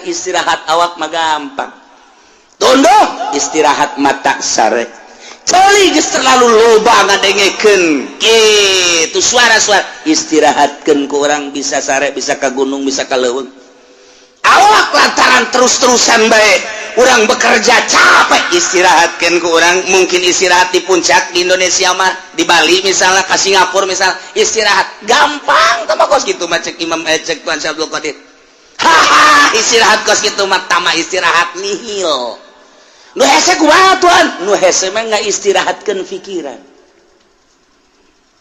Istirahat awak mah gampang, tunduh istirahat mata sare. Ceuli geus terlalu loba ngadengekeun kitu suara-suara, istirahatkeun ku urang bisa sare, bisa ka gunung, bisa ka leuweung. Awak lantaran terus-terusan bae urang bekerja capek, istirahatkan ku urang mungkin istirahat di puncak di Indonesia mah, di Bali misalnya, ke Singapura misalnya, istirahat gampang tah kos gitu mah. Cek Imam, cek Tuan Syekh Abdul Qadir, haha, istirahat kos gitu mah tama istirahat nihil. Nu hese kumaha, Tuan? Nu hese mah nggak istirahatkan pikiran.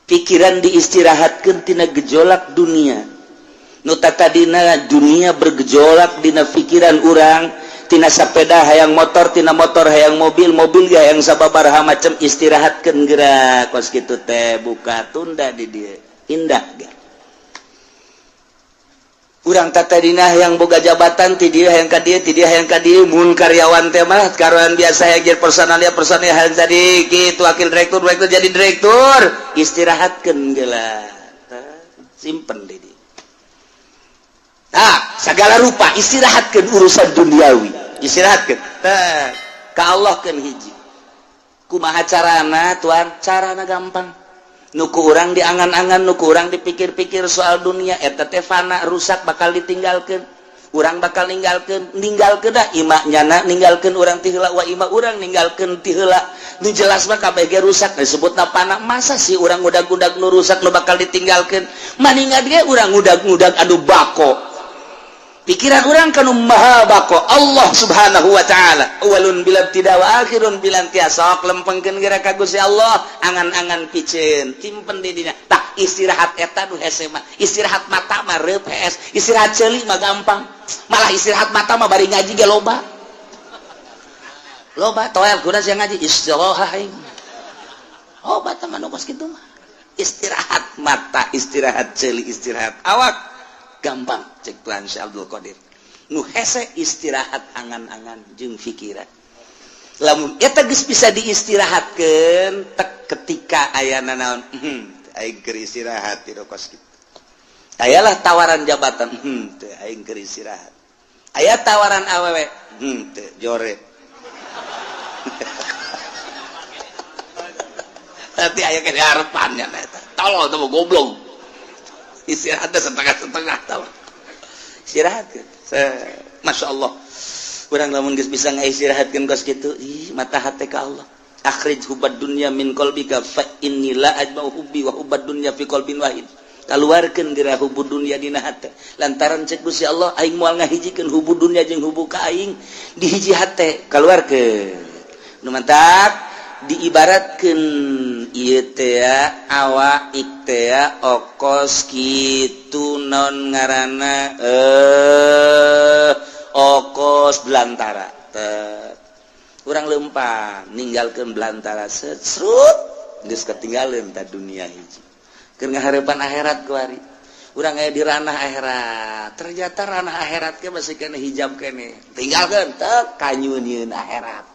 Pikiran diistirahatkan tina gejolak dunia. Nu tadina dunia bergejolak dina pikiran urang, tina sepeda hayang motor, tina motor hayang mobil, mobil ya yang sababaraha macam, istirahatkan gerak kos kitu teh. Buka tunda di dia indah gak? Urang tadina yang boga jabatan ti dieu hayang ka dieu, ti dieu hayang ka dieu. Mun karyawan teh mah karyawan biasa hayang jadi personalia, personalia hayang jadi kitu, wakil direktur, direktur jadi direktur. Istirahatkeun geula, simpen di dieu. Nah, segala rupa istirahatkeun urusan duniawi, istirahatkeun tah ka Allah keun hiji. Kumaha carana, Tuan? Carana gampang. Nu ku urang diangan-angan, nu ku urang dipikir-pikir soal dunia eta teh fana, rusak, bakal ditinggalkan. Urang bakal ninggalkan, ninggalkeun dah ima nyana ninggalkeun urang ti heula, wa ima urang ninggalkeun ti heula. Nu jelas mah kabeh ge rusak, disebut fana. Masa sih urang ngudag-ngudag nu rusak, nu bakal ditinggalkeun? Maningan ge urang ngudag-ngudag anu bako. Pikiran urang kanu maha bako, Allah Subhanahu wa Ta'ala, awalun bila tidak wa akhirun bila intiha. Sok lempengkeun geura ka Gusti Allah, angan-angan piceun simpen di dinya. Tah, istirahat eta nu hese mah. Istirahat mata mah reup hees, istirahat ceuli mah gampang. Malah istirahat mata mah bari ngaji ge loba loba toel kuda sia ngaji istirahat aing. Obat mah nu kos kitu mah. Istirahat mata, istirahat ceuli, istirahat awak gampang cek Tuhan Syekh Abdul Qadir. Nu hese istirahat angan-angan jeung pikiran. Lamun eta geus bisa diistirahatkeun tek, ketika aya naon, aing keur istirahat di kos kitu. Ayalah tawaran jabatan, teu, aing keur istirahat. Aya tawaran awewe, teu, jore. Nanti aya ke harapannya eta. Tolol tuh, goblok. Istirahat setengah-setengah tau. Istirahat. Masya Allah. Urang lamun geus bisa ngaistirahatkeun kos kitu, ih, mata hati ka Allah. Akhrij hubbad dunya min qalbika fa inni la ajma'u hubbi wa hubbad dunya fi qalbin wahid. Kaluarkeun geura hubbu dunya dina hate. Lantaran cek Gusti Allah, aing moal ngahijikeun hubbu dunya jeung hubbu ka aing di hiji hate. Kaluarkeun. Nu mantak diibaratkeun ieu teh awak teh okos kitu, non ngaranna okos belantara. Teh urang lempang ninggalkeun belantara, serut geus ketinggalan ta dunia hiji. Keur ngaharepan akhirat kuari urang aya di ranah akhirat. Ternyata ranah akhirat ke masih kena hijab kene, tinggalkeun teh kanyunieun akhirat.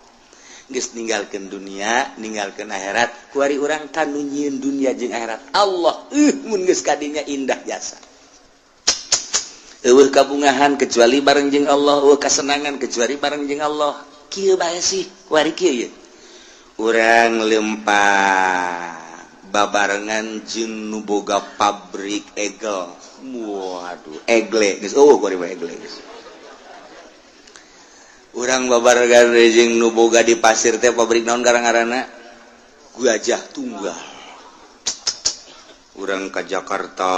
Geus ninggalkeun dunia, ninggalkeun akhirat, kuari urang kanu nyieun dunia jeung akhirat. Allah, mun geus kadinya indah jasa. Eueuh kabungahan kecuali bareng jeung Allah, eueuh kasenangan kecuali bareng jeung Allah. Kieu bae sih kuari kieu ye. Urang lempang babarengan jeung nu boga pabrik egel. Waduh, egle geus eueuh kuari mah, egle geus. Urang babarengan jeung nu boga di pasir teh pabrik naon garang-garana, Gajah Tunggal. Urang ke Jakarta,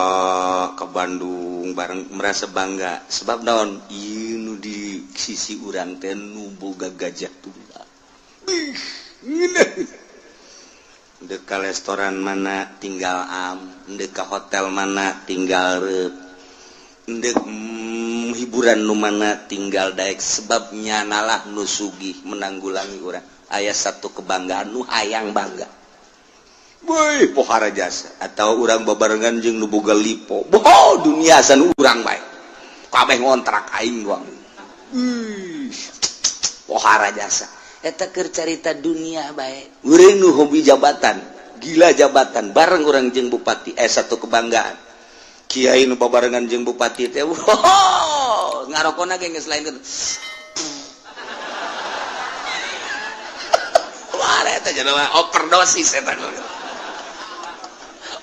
ke Bandung bareng merasa bangga. Sebab naon? Ieu nu di sisi urang teh nu boga Gajah Tunggal. Dek ka restoran mana tinggal am, dek ka hotel mana tinggal rep, dek hiburan nu mana tinggal daek, sebabnya nalah nu sugih menanggulangi urang. Aya satu kebanggaan nu hayang bangga. Woi, pohara jasa. Atau urang babarengan jeung nu boga lipo. Boh, dunia san urang bae. Kabeh ngontrak aing doang. Pohara jasa. Eta keur carita dunia bae. Urang nu hobi jabatan, gila jabatan, bareng urang jeung bupati, satu kebanggaan. Kiai nu babarengan jeung bupati teh, wow, Ngarokona ge geus lain kitu. Wah, eta jelema overdosis eta.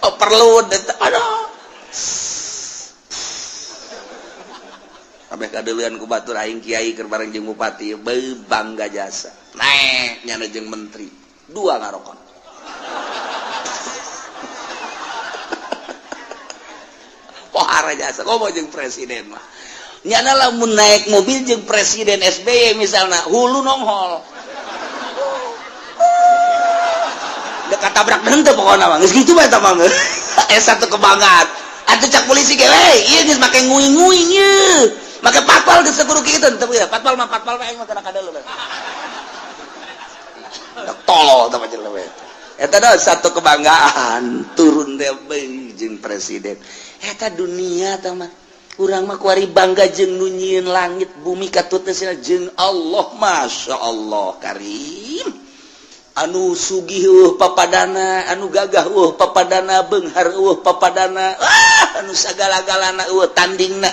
Overload eta. Aduh. Kabeh kadeuleun ku batur aing kiai keur bareng jeung bupati, beuh bangga jasa. Naek nyana jeung menteri, dua ngarokon. Pohara jasa komo jeung presiden mah. Nyana lamun naik mobil jeung presiden SBY misalna, hulu nonghol. Dekat tabrak henteu pokona mah. Geus kitu bae eta mah. Satu kebanggaan. Atuh cak polisi ge we, ieu geus make nguing-nguing ieu. Make patpal geus kudu kitu teu ya. Patpal mah patpal mah aing mah kana kadeuleu. Tolol tah jelema. Eta dah satu kebanggaan turun teh jeung presiden. Eta dunia tah mah. Urang mah kuari bangga jeung nu nyieun langit bumi katut teh jeung Allah, Masya Allah Karim. Anu sugih papadana, anu gagah papadana, beunghar papadana, anu sagala-galana tandingna.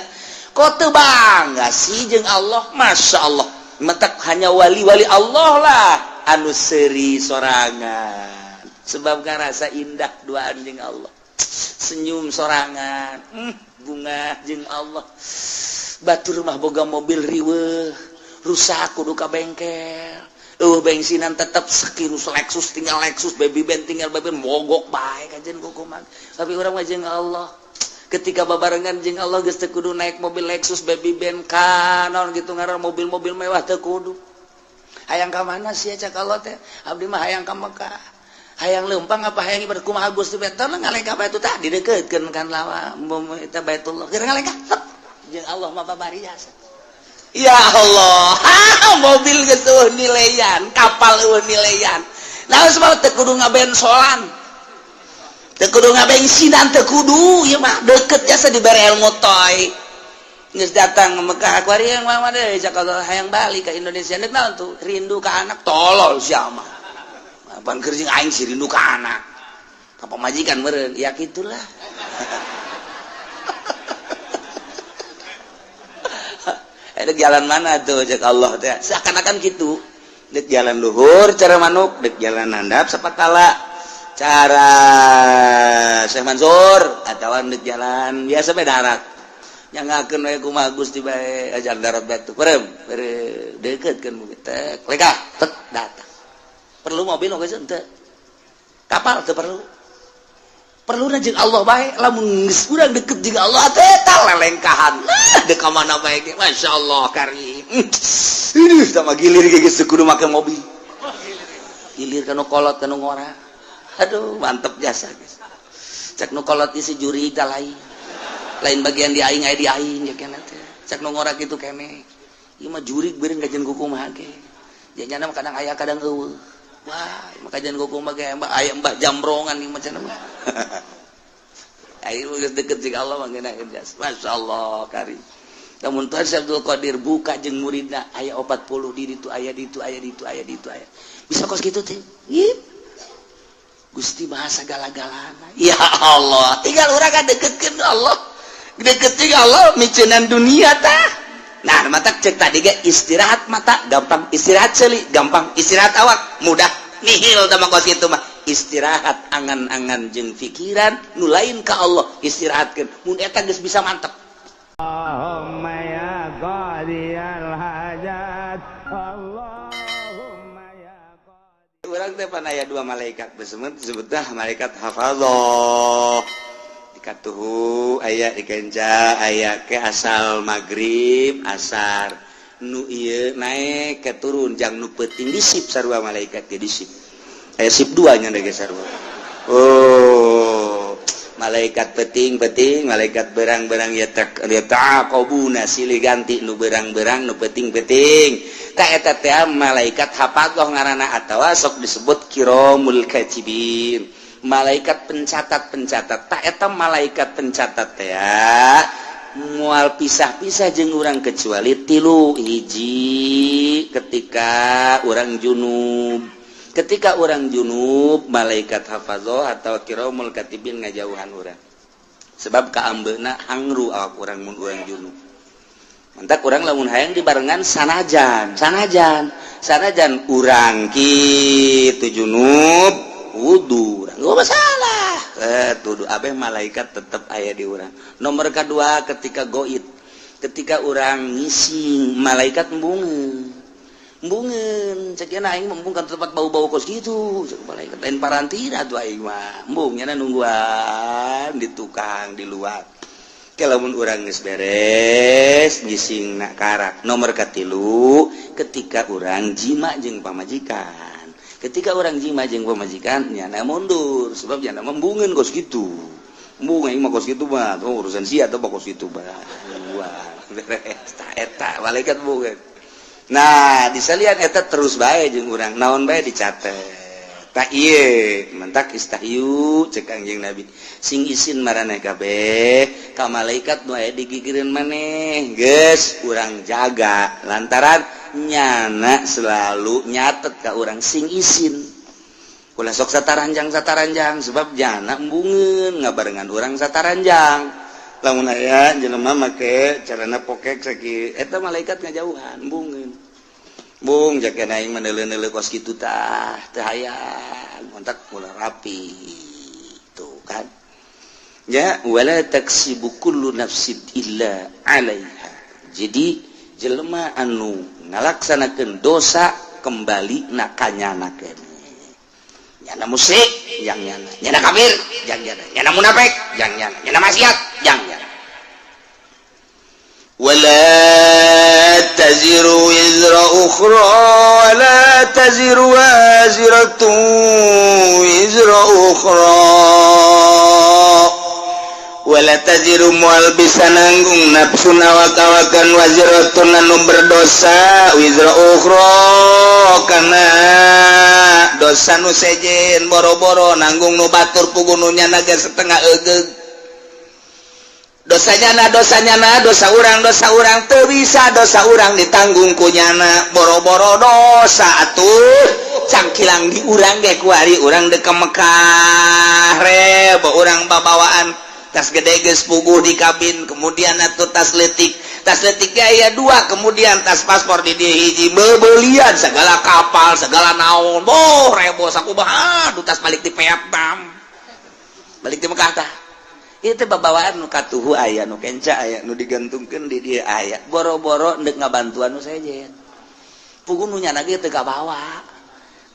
Kok teu bangga sih jeung Allah, Masya Allah. Mentak hanya wali-wali Allah lah anu seuri sorangan. Sebab ngarasa indah duaan jeung Allah. Senyum sorangan, bunga jeung Allah. Batur mah boga mobil riweuh, rusak kudu ka bengkel. Bensinan tetap sekirus Lexus tinggal Lexus, baby band tinggal baby band, mogok bae kajen kukuman. Tapi urang mah jeung Allah. Ketika babarengan jeung Allah geus teu kudu naik mobil Lexus, baby band kanon gitu ngaran mobil-mobil mewah teu kudu. Hayang ka mana sia cak Allah teh? Abdi mah hayang ka Mekah. Hayang leumpang apa hayang ibadah kumaha Gusti teh ngalengkah bae tah didekeutkeun kan lawa eta Baitullah. Keur ngalengkah jeung Allah mah babari jasa. Ya Allah, mobil geus eueuh nileyan, kapal eueuh nileyan. Nah, sebab teu kudu ngabensolan. Teu kudu ngabensinan, teu kudu ieu mah deukeut jasa dibere ilmu toy. Geus datang ke Mekah kuari yang mah deui cak Allah hayang balik ka Indonesia deuk naon tuh? Rindu ka anak tolol sia mah. Apaan keur jeung aing sih rindu ka anak. Ka pamajikan meureun, ya kitulah. Dek jalan mana tuh cek Allah teh seakan-akan gitu. Dek jalan luhur cara manuk, dek jalan handap sapatala cara Syekh Mansur atawa dek jalan biasa bae darat. Nyangakeun we kumaha Gusti bae ajar darat batu. Perem, dekeutkeun teh lekah tek datang. Perlu mobil geus henteu. Kapal teu perlu. Perlu jeung Allah bae lamun geus urang deket jeung Allah teh tah lelengkahan. Dek ka mana bae ge masyaallah karim. Ih tah gilir ge geus kudu make mobil. Gilir ka nu kolot ka nu ngora. Aduh mantep jasa geus. Cek nu kolot isi juri tah lain. Lain bagian di aing aya di aing ya keneh teh. Cek nu ngora kitu keneh. Ieu mah jurig beureun kajian kumaha ge. Janyana mah kadang aya kadang eueuh. Wah, maka jangan kuku mah kayak aya mbah jambrongan ieu macam mah. Ayo geus deket jeung Allah mah ngeunaheun jas. Masyaallah karim. Lamun Tuhan Syekh Abdul Qadir buka jeung muridna aya 40 di ditu aya di ditu aya di ditu aya di ditu aya. Bisa kos kitu teh. Ieu Gusti bahasa gala-galana. Ya Allah, tinggal urang ka deketkeun Allah. Deket jeung Allah miceunan dunia tah. Nah, mata cek tadi ge istirahat mata gampang, istirahat seuli gampang, istirahat awak mudah. Nihil tah mah kos kitu mah. Istirahat angan-angan jeung pikiran nu lain ka Allah istirahatkeun. Mun eta geus bisa mantep. Allahumma ya qadiyal hajat. Allahumma ya qadi. Urang teh pan aya dua malaikat besemet disebutna malaikat hafadzah. Dikatuhu aya dikenca aya ke asal maghrib asar nu ieu naik ke turun jang nu peuting disip sarua malaikat ge disip. Aya sip dua nya ge sarua. Oh, malaikat peting-peting, malaikat berang-berang ya ta'aqabuna silih ganti nu berang-berang nu peting-peting. Ta eta teh malaikat hafadzah ngaranna atawa sok disebut kiramul katibin. Malaikat pencatat-pencatat. Ta eta malaikat pencatat teh moal pisah-pisah jeung urang kecuali tilu hiji ketika urang junub. Ketika orang junub malaikat hafadzah atau kiramul katibin ngajauhan urang. Sebab kaambeuna hangru awak urang mun urang junub. Mantak urang lamun hayang dibarengan, sanajan sanajan sanajan urang kitu junub, wudu, urang gak masalah, tuduh abeh malaikat tetep aya di urang. Nomor kedua, ketika goib, ketika urang ngising, malaikat embungeun embungeun. Cek aing embung kan tempat bau-bau kos gitu. Cek malaikat, lain parantina tuh aing mah embung, nyana nungguan di tukang di luar. Lamun urang geus beres ngising, nak karak. Nomor katilu, ketika urang jima jeung pamajikan. Ketika urang jima jeung pamajikan, nyana mundur, sebab nyana embungeun kos gitu. Embung aing mah kos gitu mah, oh, urusan sia atau kos gitu mah. Wah, beres eta malaikat embungeun. Nah, disalian eta terus bae jeung urang, naon bae dicatet. Tak ieu mentak istahyu, cek Kangjeng Nabi, sing isin maraneh kabeh ka malaikat nu aya digigireun maneh. Geus urang jaga, lantaran nyana selalu nyatet ka urang. Sing isin, ulah sok sataranjang sataranjang, sebab jana embungeun ngabarengan urang sataranjang. Lamun aya jelema make carana pokek saki eta, malaikat ngajauhan, embungeun. Bung jaga aing meneule-neule kos kitu tah teu hayang, kontak ulah rapi tuh kan ya. Wala taksibu kullu nafsin illa 'alaiha. Jadi jelema anu ngalaksanakeun dosa, kembali na kanyana keneh. Nyana musyrik yang nyana, nyana kafir yang nyana, nyana munafik yang nyana, nyana maksiat yang nyana. ولا تزر وزر أخرى ولا تزر وازرة وزر أخرى. ولا تزر moal bisa nanggung nafsun awak-awakan, waziratun anu berdosa, wizra ukhra kana dosa nu sejen. Boro-boro nanggung nu batur, puguh nu nyana ge setengah egeug dosanya. Na dosanya, na dosa urang, dosa urang teu bisa dosa urang ditanggung ku nyana. Boro-boro dosa atuh cangkilang di urang ge. Kuari urang dek ke Mekah, rebo urang babawaan tas gede geus puguh di kabin, kemudian atuh tas letik, tas letik aya dua, kemudian tas paspor di dieu hiji, bebelian segala kapal segala naon. Boh, rebo sakumaha. Aduh, tas balik di Vietnam, balik di Mekah tah itu babawaan nu katuhu aya, nu kenca aya, nu digantungkeun di dieu aya. Boro-boro ndek ngabantuan nu sejen, puguh nu nyana ge teu kabawa.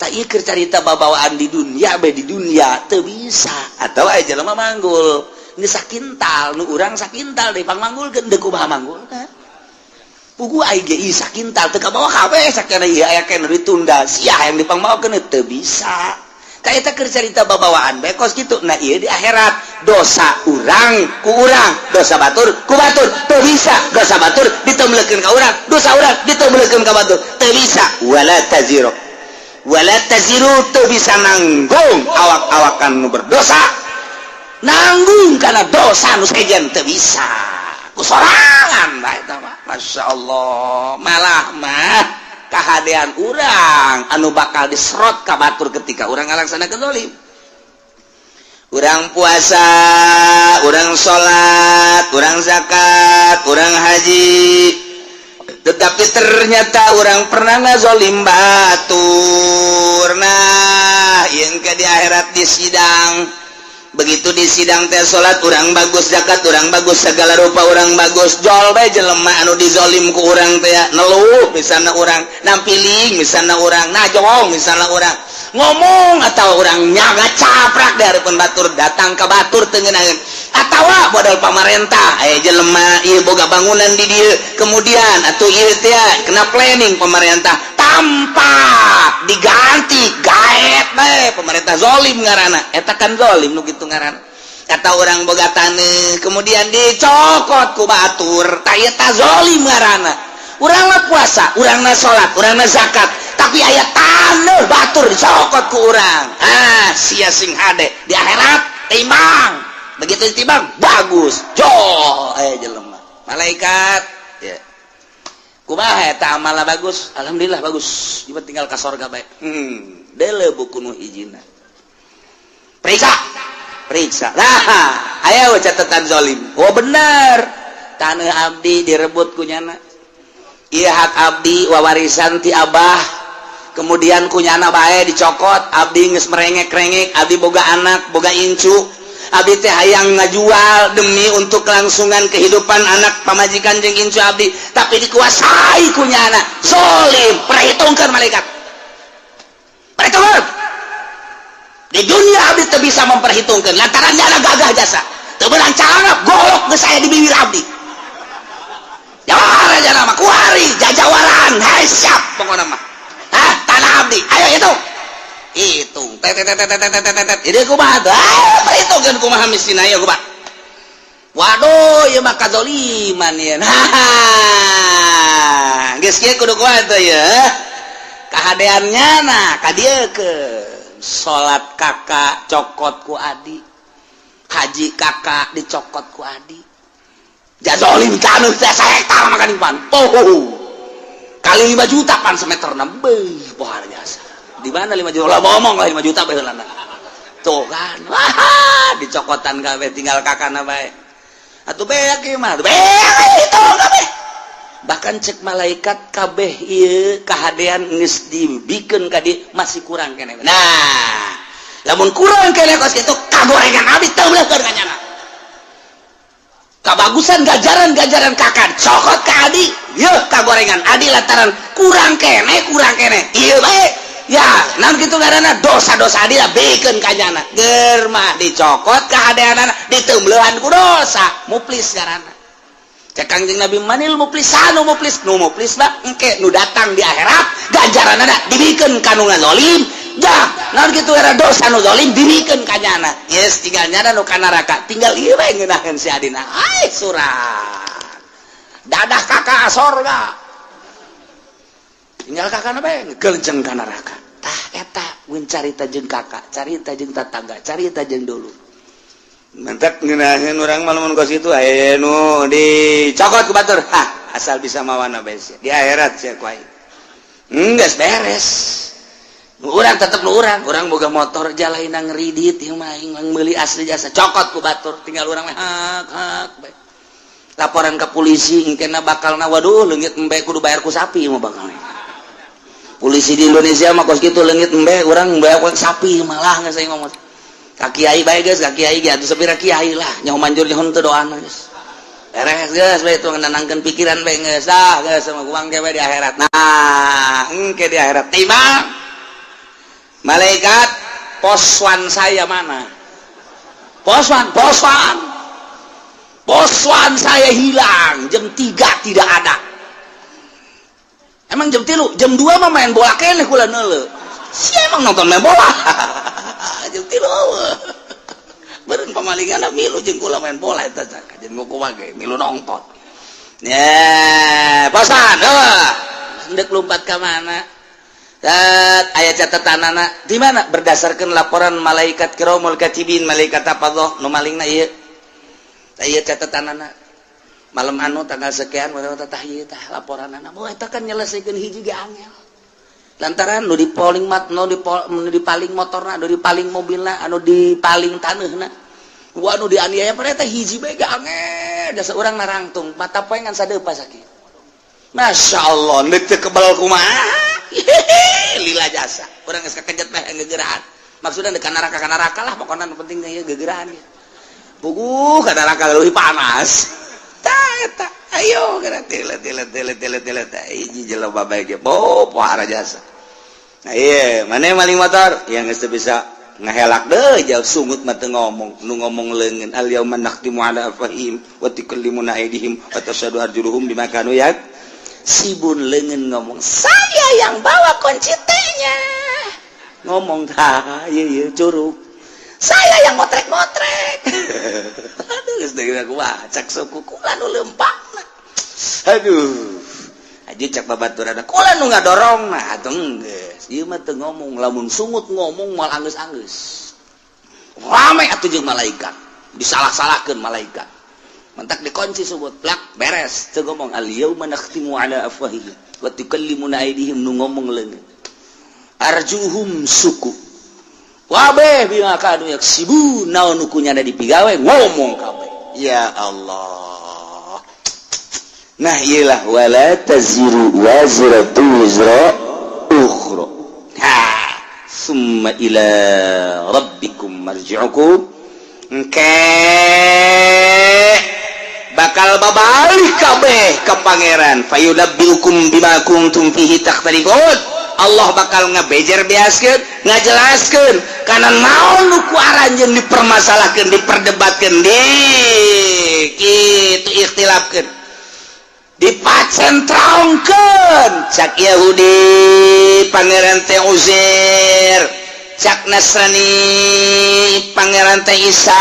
Tak ieu keur carita babawaan di dunia bae. Di dunia teu bisa. Atau aya jelema manggul ini sakintal, nu urang sakintal deui pangmanggulkeun, deuk kumaha manggulna? Puguh aing ge ieu sakintal teu kabawa kabeh. Sakana ieu aya keneh ditunda, sia yang dipangmawakeun teu bisa. Eta keur carita babawaan bae kos kitu. Nah, ieu di akhirat dosa urang ku urang, dosa batur ku batur. Teu bisa dosa batur ditemlekeun ka urang, dosa urang ditemlekeun ka batur, teu bisa. Wala taziru, wala taziru teu bisa nanggung awak-awakan nu berdosa, nanggung karena dosa nu sejen teu bisa ku sorangan bae eta mah. Masya Allah, malah mah kahadean urang anu bakal diserot ka batur ketika urang ngalaksanakeun zalim. Urang puasa, urang salat, urang zakat, urang haji, tetapi ternyata urang pernah ngazolim batur. Nah, yang ke di akhirat di sidang, begitu di sidang teh, salat urang bagus, zakat urang bagus, segala rupa urang bagus, jol bae jelema anu dizolim ku urang teh neluh. Misalnya urang nampiling, misalnya urang najong, misalnya urang ngomong atau urang nyaga caprak dari pun batur, datang ke batur teu ngeunaheun. Atawa modal pamarentah, aya jelema ieu boga bangunan di dieu, kemudian atuh ieu teh kena planning pemerintah tanpa diganti, gaet bae pemerintah, zolim ngaranna eta kan, zolim nu kitu ngaranna. Kata urang boga taneuh, kemudian dicokot ku batur, tah eta zolim ngaranna. Urang mah puasa, urang mah salat, urang mah zakat, tapi aya taneuh batur dicokot ku urang. Ah, sia sing hade di akhirat timbang. Begitu ditimbang bagus, jol aya jelema malaikat ya, kumaha eta amalna? Bagus, alhamdulillah bagus, ieu tinggal ka sorga bae. Deuleu buku nu hijina, periksa, periksa. Nah, aya catatan zolim. Oh, bener, tanah abdi direbut ku nyana. Iya, hak abdi wawarisan ti abah, kemudian ku nyana bae dicokot. Abdi geus merengek-rengek, abdi boga anak, boga incu. Abdi teh hayang ngajual demi untuk kelangsungan kehidupan anak, pamajikan jeung incu abdi, tapi dikuasai ku nyana. Zolim. Perhitungkan, malaikat, perhitungkan. Di dunia abdi teu bisa memperhitungkan lantaran nyana gagah jasa, teu meunang cangap golok geus aya di bibir abdi. Jawara jana mah kuari jajawaran. Hai, siap pokoknya mah. Hah, tanah abdi ayo hitung, hitung, tet tet tet tet tet tet tet. Ini kumaha tuh? Ah, perhitungkeun kumaha miskin, ayo kumaha. Waduh, ieu mah kazoliman ieu. Haha, geus kieu kudu kumaha tuh ya kahadeannya? Nah, ka dieu ke salat kakak cokot ku adi, haji kakak dicokot ku adi. Jazolim taneuh teh sahektar makan pan. Oh, kali 5 juta pan semeter beuh, luar biasa. Di mana 5 juta lah, ngomong lah 5 juta bae heulana. Tuh kan, wah, dicokotan kabeh, tinggal kakana bae. Atuh beak ieu mah, beak itu kabeh. Bahkan cek malaikat, kabeh ieu kahadean geus dibikeun ka dieu, masih kurang keneh. Nah, lamun kurang keneh kos kitu, kagorengan abdi teu meuleukeun ka nyana. Kabagusan gajaran-gajaran kakak cokot ke adi, yeuh kagorengan adi lantaran kurang kene, kurang kene iya baik ya. Naon kitu ngaranna, dosa-dosa adi lah bikeun ka nyana. Ger mah dicokot kahadeanana, diteumbeuhan ku dosa. Muflis ngaranna. Cek Kangjeng Nabi, manil muflis? Anu muflis, nu muflis mah engke nu datang di akhirat, ganjaranana dibikeun ka nu ngazolim. Jah, naon kitu era dosa nu zalim dibikeun ka nyana. Yes, tinggal nyana nu ka neraka, tinggal ieu we ngeunaheun si adina. Ai surat dadah kakak sorga, tinggal kakak bae ngegelenceng ka neraka. Tah, eta mun carita jeung kakak, carita jeung tatangga, carita jeung dulu. Mentek ngeunaheun urang mah lamun kos kitu aya nu dicokot ku batur. Hah, asal bisa mawana bae sia. Di akhirat sia ku aing. Geus beres. Nu urang tetep nu urang, urang boga motor jalaina ngeridit ieu mah aing meuli asli jasa, cokot ku batur, tinggal urang mah hak hak bae. Laporan ke polisi engkena bakalna, waduh, leungit embe kudu bayar ku sapi mah bakalna. Polisi di Indonesia mah kos kitu, leungit embe urang bayar ku sapi malah geus aing ngomong. Ka kiai bae geus, ka kiai ge atuh sapira kiai lah, nyaho manjur nyaho teu doana geus. Beres geus bae itu, nenangkeun pikiran bae geus. Dah geus sama kuang ge di akhirat. Nah, engke di akhirat timbang malaikat, poswan saya mana? Poswan, poswan, poswan saya hilang jam 3 tidak ada. Emang jam 3, jam 2 mah main bola keneh kula neuleu. Si emang nonton main bola jam 3 beureun pamalingan milu jeung kula main bola eta jeung kumaha ge milu nonton. Ya, poswan, oh, ndek lompat ka mana? Aya catatan anak di mana berdasarkan laporan malaikat kiromul katibin, malaikat apa nu malingna ieu. Ieu catatan anak malam anu tanggal sekian tah, ieu tah laporan anak. Oh, eta kan nyelesaikan hiji ge angel lantaran nu dipaling mat, nu dipaling motorna, nu dipaling mobilna, anu dipaling taneuhna, wah, nu dianiaya pada eta hiji bae ge angel. Dasar urang narangtung mata poe ngan sadeupa sakit. Masya Allah, ndek teu kebal kumaha. Lila jasa urang geus kakejet mah gegeraan, maksudnya dekat neraka, ka neraka lah pokoknya. Nu penting ieu gegeraan ya puguh ka neraka leuwih panas. Tah eta, ayo geura tile tile tile tile tile teh hiji jelema bae ge bo pohara jasa. Nah, iya mana maling motor yang geus teu bisa ngahelak deh jauh, sungut mah teu ngomong, nu ngomong leungeun. Al yauma nakhtimu ala afwahihim wa tukallimuna aydihim wa tashhadu arjuluhum bima kanu yak sibun. Leungeun ngomong, "Saya yang bawa kunci T-nya." Ngomong tah iya iya curug, "Saya yang motrek-motrek." Aduh, geus deui kumaha cak suku kula nu leumpangna. Aduh, aja cak babaturan kula nu ngadorong. Nah, atuh geus ieu mah teu ngomong, lamun sungut ngomong moal anggeus-anggeus. Rame atuh jeung malaikat, disalah-salahkeun malaikat. Mentak dikunci sungut plak, beres, teu ngomong. Al yauma nakhtimu ala afwahihim wa tukallimuna aydihim, nu ngomong leungeun, arjuhum suku wabeh bima kanu yaksibun. Naon nu kunyana dipigawe ngomong kabeh. Ya Allah. Nah, iyalah, wala taziru waziratu wizra ukhra. Ha, summa ila rabbikum marji'ukum. Engke bakal babalik kabeh ke Pangeran, fayunabbiukum bima kuntum fihi takhtalifun. Allah bakal ngabejer beaskeun, ngajelaskeun kana naon nu ku aranjeun dipermasalahkeun, diperdebatkeun, di kitu ikhtilafkeun, dipacentrongkeun. Cak Yahudi, Pangeran teh Uzair. Cak Nasrani, Pangeran teh Isa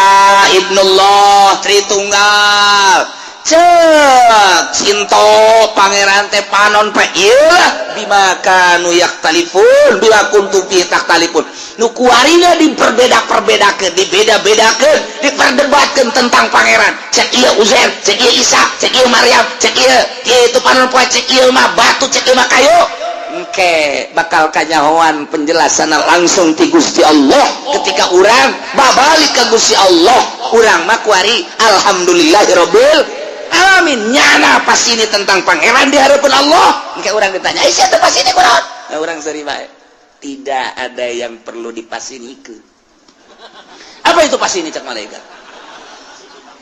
ibnullah, Tritunggal. Cek Sinto, Pangeran teh panon pe. Iyalah, bima kanu yakhtalifun, bima kuntum fi takhtalifun, nu kuarina diperbeda-perbedakeun, dibeda-bedakeun, diperdebatkeun tentang Pangeran. Cek ieu Uzair, cek ieu Isa, cek ieu Maryam, cek ieu ieu itu panon poe, cek ieu mah batu, cek ieu mah kayu. Engke bakal kanyahoan penjelasan langsung ti Gusti Allah ketika urang babalik ke Gusti Allah. Urang mah kuari alhamdulillahirabbil alamin, nyana pas ini tentang Pangeran di hadapan Allah. Engke urang ditanya, "Eh, siapa pas ini kunaon?" Nah, urang seri bae, tidak ada yang perlu dipasinikeun. "Apa itu pas ini?" cek malaikat.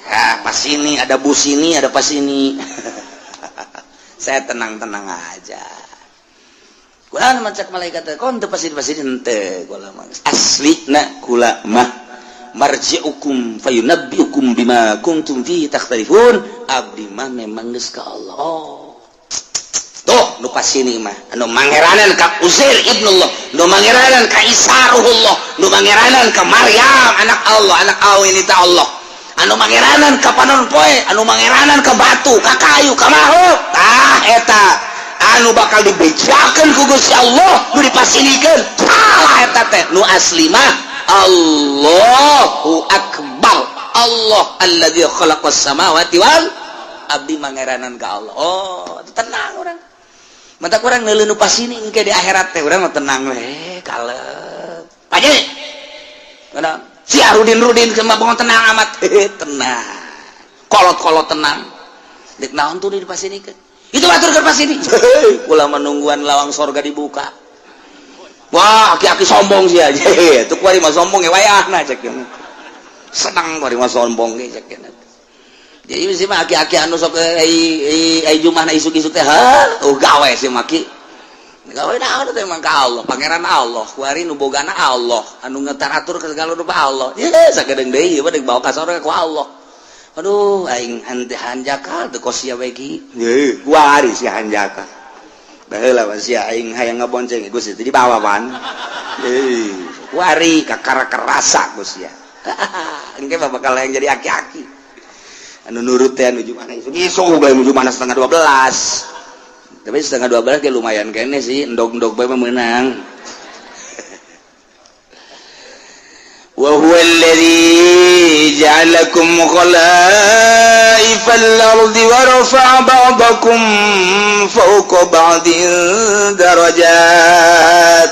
Ya, pas ini ada bus, ini ada pas ini. Saya tenang-tenang aja. Kula mah, cek malaikat, kon teu pasini pasini henteu kula mah. Asli na kula mah marji'ukum fayunabbiukum bima kuntum fihi takhtalifun. Abdi mah memang geus ka Allah. Oh. Tuh, nu pasini mah anu mangeranan ka Uzair ibnullah, nu mangeranan ka Isa ruhullah, nu mangeranan ka Maryam anak Allah, anak awin itu Allah, anu mangeranan ka panon poe, anu mangeranan ka batu, ka kayu, ka makhluk. Tah, eta anu bakal dibejakeun ku Gusti Allah. Nu dipasinikeun salah eta teh. Nu asli mah Allahu akbar, Allah alladzi khalaqas samawati wal, abdi mangeranan ka Allah. Oh, tenang urang. Mata kurang neuleuh nu pasini engke di akhirat teh urang mah tenang we, kalep. Paje. Kana si Arudin Rudin sama bangun tenang amat. Tenang. Kolot-kolot tenang. Dek naon tuh di pasinikeun? Itu batur keur pasini. Kula menungguan lawang sorga dibuka. Wah, aki-aki sombong sih aja. Itu kuari mah sombong ya wayahna, cek. Senang kuari mah sombong ge, cek. Jadi mesti mah aki-aki anu sok ai ai jumahna isuk-isuk teh, ha, oh gawe sih maki. Gawe naon teh emang ka Allah, Pangeran Allah, kuari nu bogana Allah, anu ngetaratur ke segala rupa Allah. Ye, sakedeung deui ieu mah deuk bawa ka sorga ku Allah. Aduh, aing hante hanjakal teu kos sia we ki. Ye, kuari si hanjakal. Baheula mah sia aing hayang ngabonceng Gusti teh dibawa pan. Eh, kuari kakara kerasa Gusti ya. Engke mah bakal yang jadi aki-aki. Anu nurut teh anu mana isuk isuk bae nuju mana setengah 12, tapi setengah 12 ge lumayan kene sih, endog-endog bae mah meunang. Wa huwa alladhi ja'alakum khala'ifal ardi wa rafa'a ba'dakum fawqa ba'din darajat.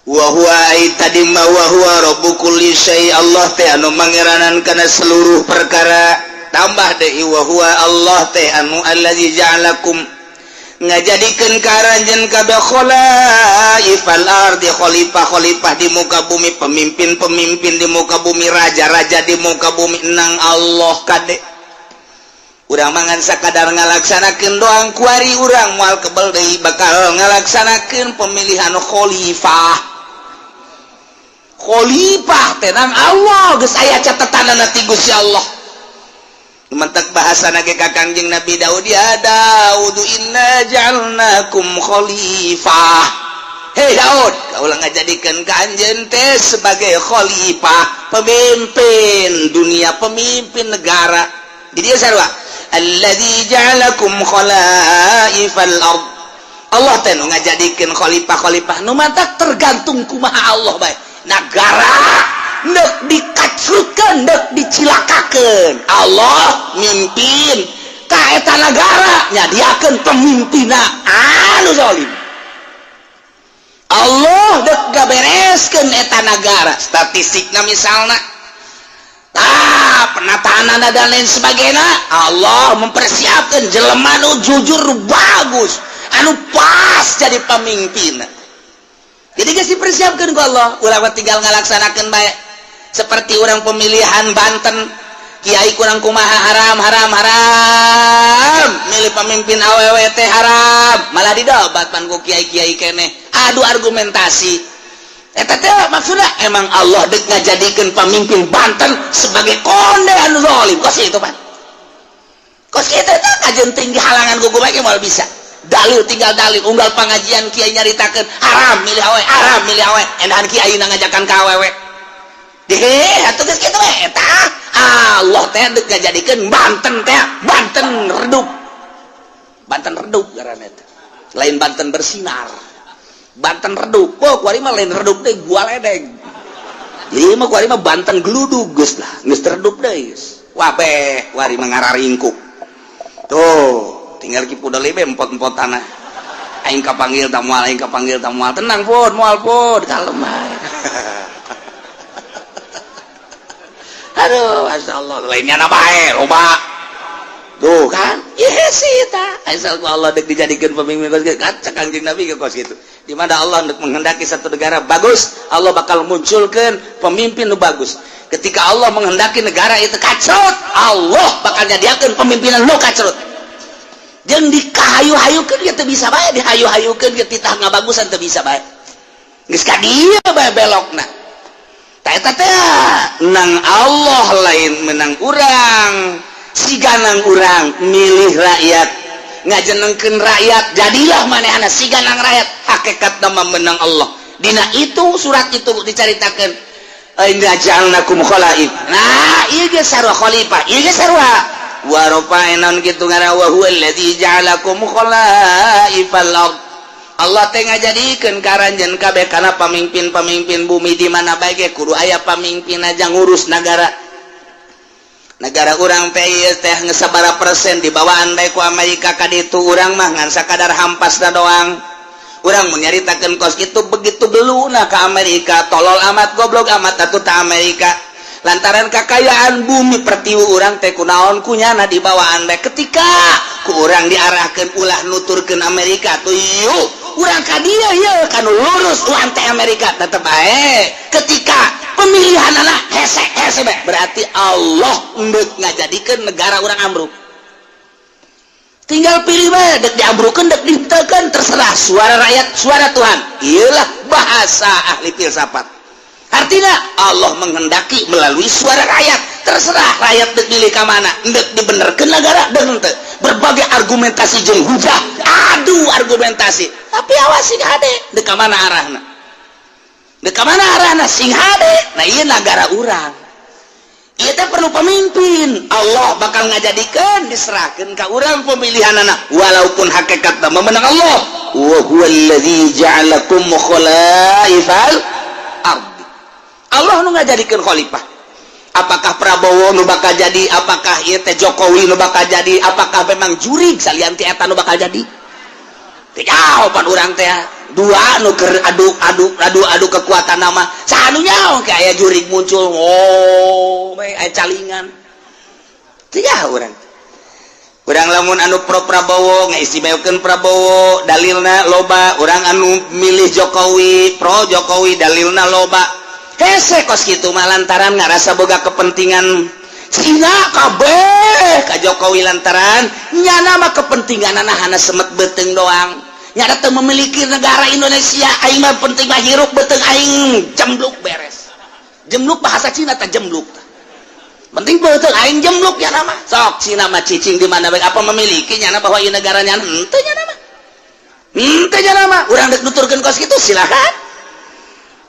Wa huwa ai tadi ma wa huwa rabbu kulli syai, Allah teh anu mangeranan kana seluruh perkara. Tambah deui, wa huwa, Allah teh anu allazi ja'alakum, ngajadikeun ka aranjeun kabeh, khalaifal ardi, khalifah-khalifah di muka bumi, pemimpin-pemimpin di muka bumi, raja-raja di muka bumi. Nang Allah kade urang mangan sakadar ngalaksanakeun doang. Kuari urang moal kebel deui bakal ngalaksanakeun pemilihan khalifah. Khalifah tenang, Allah geus aya catetanana ti Gusti Allah. Mentek bahasa nage ka Kangjeng Nabi Daud, ya Daud, inna ja'alnakum khalifah. Hei Daud, kaulah ngajadikeun ka anjeun teh sebagai khalifah, pemimpin dunia, pemimpin negara. Di dieu sarua, alladzi ja'alakum khalaifal ard, Allah teh nu ngajadikeun khalifah-khalifah. Nu matak tergantung kumaha Allah bae nagara, nek dikacrutkeun, nek dicilakakeun, Allah mimpin ka eta nagara, nyadiakeun pemimpinna anu zalim. Allah dek gabereskeun eta nagara. Statistikna misalna Tah, penataan dan lain sebagainya, Allah mempersiapkan jelema nu jujur, nu bagus, anu pas jadi pemimpin. Jadi geus dipersiapkan ku Allah, ulah tinggal ngalaksanakeun bae. Seperti orang pemilihan Banten, kiai kurang kumaha, haram, haram, haram, milih pemimpin awewe teh haram, malah didobat pan ku kiai-kiai keneh, adu argumentasi. Eta teh maksudnya emang Allah dek ngajadikeun pemimpin Banten sebagai konde anu zalim. Kos itu pan, kos kitu teh kajen tinggi halangan ku bae moal bisa. Dalil tinggal dalil, unggal pengajian kiai nyaritakeun haram milih awewe, haram milih awewe, endahan kiai ngajakan ka awewe. Deh, atuh geus kitu we eta Allah teh dek ngajadikeun Banten teh Banten redup. Banten redup ngaranna teh. Lain Banten bersinar. Banten redup. Oh, kuari mah lain redup deh, gua ledeng. Jadi mah kuari mah Banten geludug geus lah, geus redup deui geus. Wabeh, kuari mah ngararingkuk. Tuh, tinggal Ki Pudoli be empot-empot tanah. Aing kapanggil ta moal, aing kapanggil ta moal. Tenang pun, moal pun, kalem bae. Aduh, Masya Allah, lainnya na bae, loba. Tuh kan, iya sih ta. Asal ku Allah dek dijadikan pemimpin kos kitu. Kan cek Kangjeng Nabi ke kos kitu. Di mana Allah dek menghendaki satu negara bagus, Allah bakal munculkan pemimpin nu bagus. Ketika Allah menghendaki negara itu kacrut, Allah bakal nyadiakeun pemimpinan nu kacrut. Jeung dikahayu-hayukeun ge teu bisa bae, dihayu-hayukeun ge titah ngabagusan teu bisa bae. Geus ka dieu bae belokna. Tah eta teh nang Allah lain menang urang. Siganang urang milih rakyat, ngajenengkeun rakyat, jadilah manehna siganang rakyat, hakikat nama menang Allah. Dina itu surat itu dicaritakeun, inna ja'alnakum khalaif. Nah, ieu ge sarua khalifah, ieu ge sarua wa rafa'na kitu ngaran wa huwa allazi ja'alakum khalaifal ard. Allah teh ngajadikeun ka aranjeun kabeh kana pamimpin-pamimpin bumi. Di mana bae ge kudu aya pamimpin aja ngurus nagara. Negara urang teh ieu teh geus sabaraha persen dibawaan bae ku Amerika ka ditu, urang mah ngan sakadar hampasna doang. Urang mun nyaritakeun kos kitu begitu geluna ka Amerika, tolol amat, goblok amat atuh ta Amerika, lantaran kakayaan bumi pertiwi urang teh kunaon kunyana dibawaan bae. Ketika ku urang diarahkeun ulah nuturkeun Amerika tuh, yuk urang ka dieu ieu kanu lurus urang teh Amerika tetep bae. Ketika pemilihan anak hese hese bae, berarti Allah endek ngajadikeun negara urang ambruk. Tinggal pilih bae, dek diambrukeun, dek dihenteukeun, terserah. Suara rakyat suara Tuhan, iyalah bahasa ahli filsafat. Artinya Allah menghendaki melalui suara rakyat, terserah rakyat dek milih ka mana, endek dibenerkeun negara dek henteu. Berbagai argumentasi jeung hujah, adu argumentasi, tapi awas, sing hade dek ka mana arahna, dek ka mana arahna, sing hade. Nah, ieu negara urang ieu teh perlu pemimpin. Allah bakal ngajadikeun, diserahkeun ka urang pemilihan anak, walaupun hakikatna memenang Allah. Wa huwallazi ja'alakum khalaifal ard. Allah nu ngajadikeun khalifah. Apakah Prabowo nu bakal jadi, apakah ieu teh Jokowi nu bakal jadi, apakah memang jurig salian ti eta nu bakal jadi, teu jawaban urang teh. Dua nu keur adu adu adu adu kekuatan nama, saha nu nyaho ke aya jurig muncul, oh aya calingan, teu nyaho urang. Urang lamun anu pro Prabowo ngaistimewakeun Prabowo, dalilna loba. Urang anu milih Jokowi, pro Jokowi, dalilna loba. Hese kos kitu mah lantaran ngarasa boga kepentingan Cina kabeh ka Jokowi, lantaran nyana mah kepentingan hana semet beuteung doang, nyana teu memiliki negara Indonesia. Aing mah penting mah hirup beuteung aing jembluk, beres. Jembluk bahasa Cina tah, jembluk. Penting beuteung aing jembluk ya nama. Sok Cina mah cicing di mana bae, apa memiliki nyana bahwa ieu negara nyana? Henteu nyana mah, henteu nyana mah. Urang dek nuturkeun kos kitu silakan.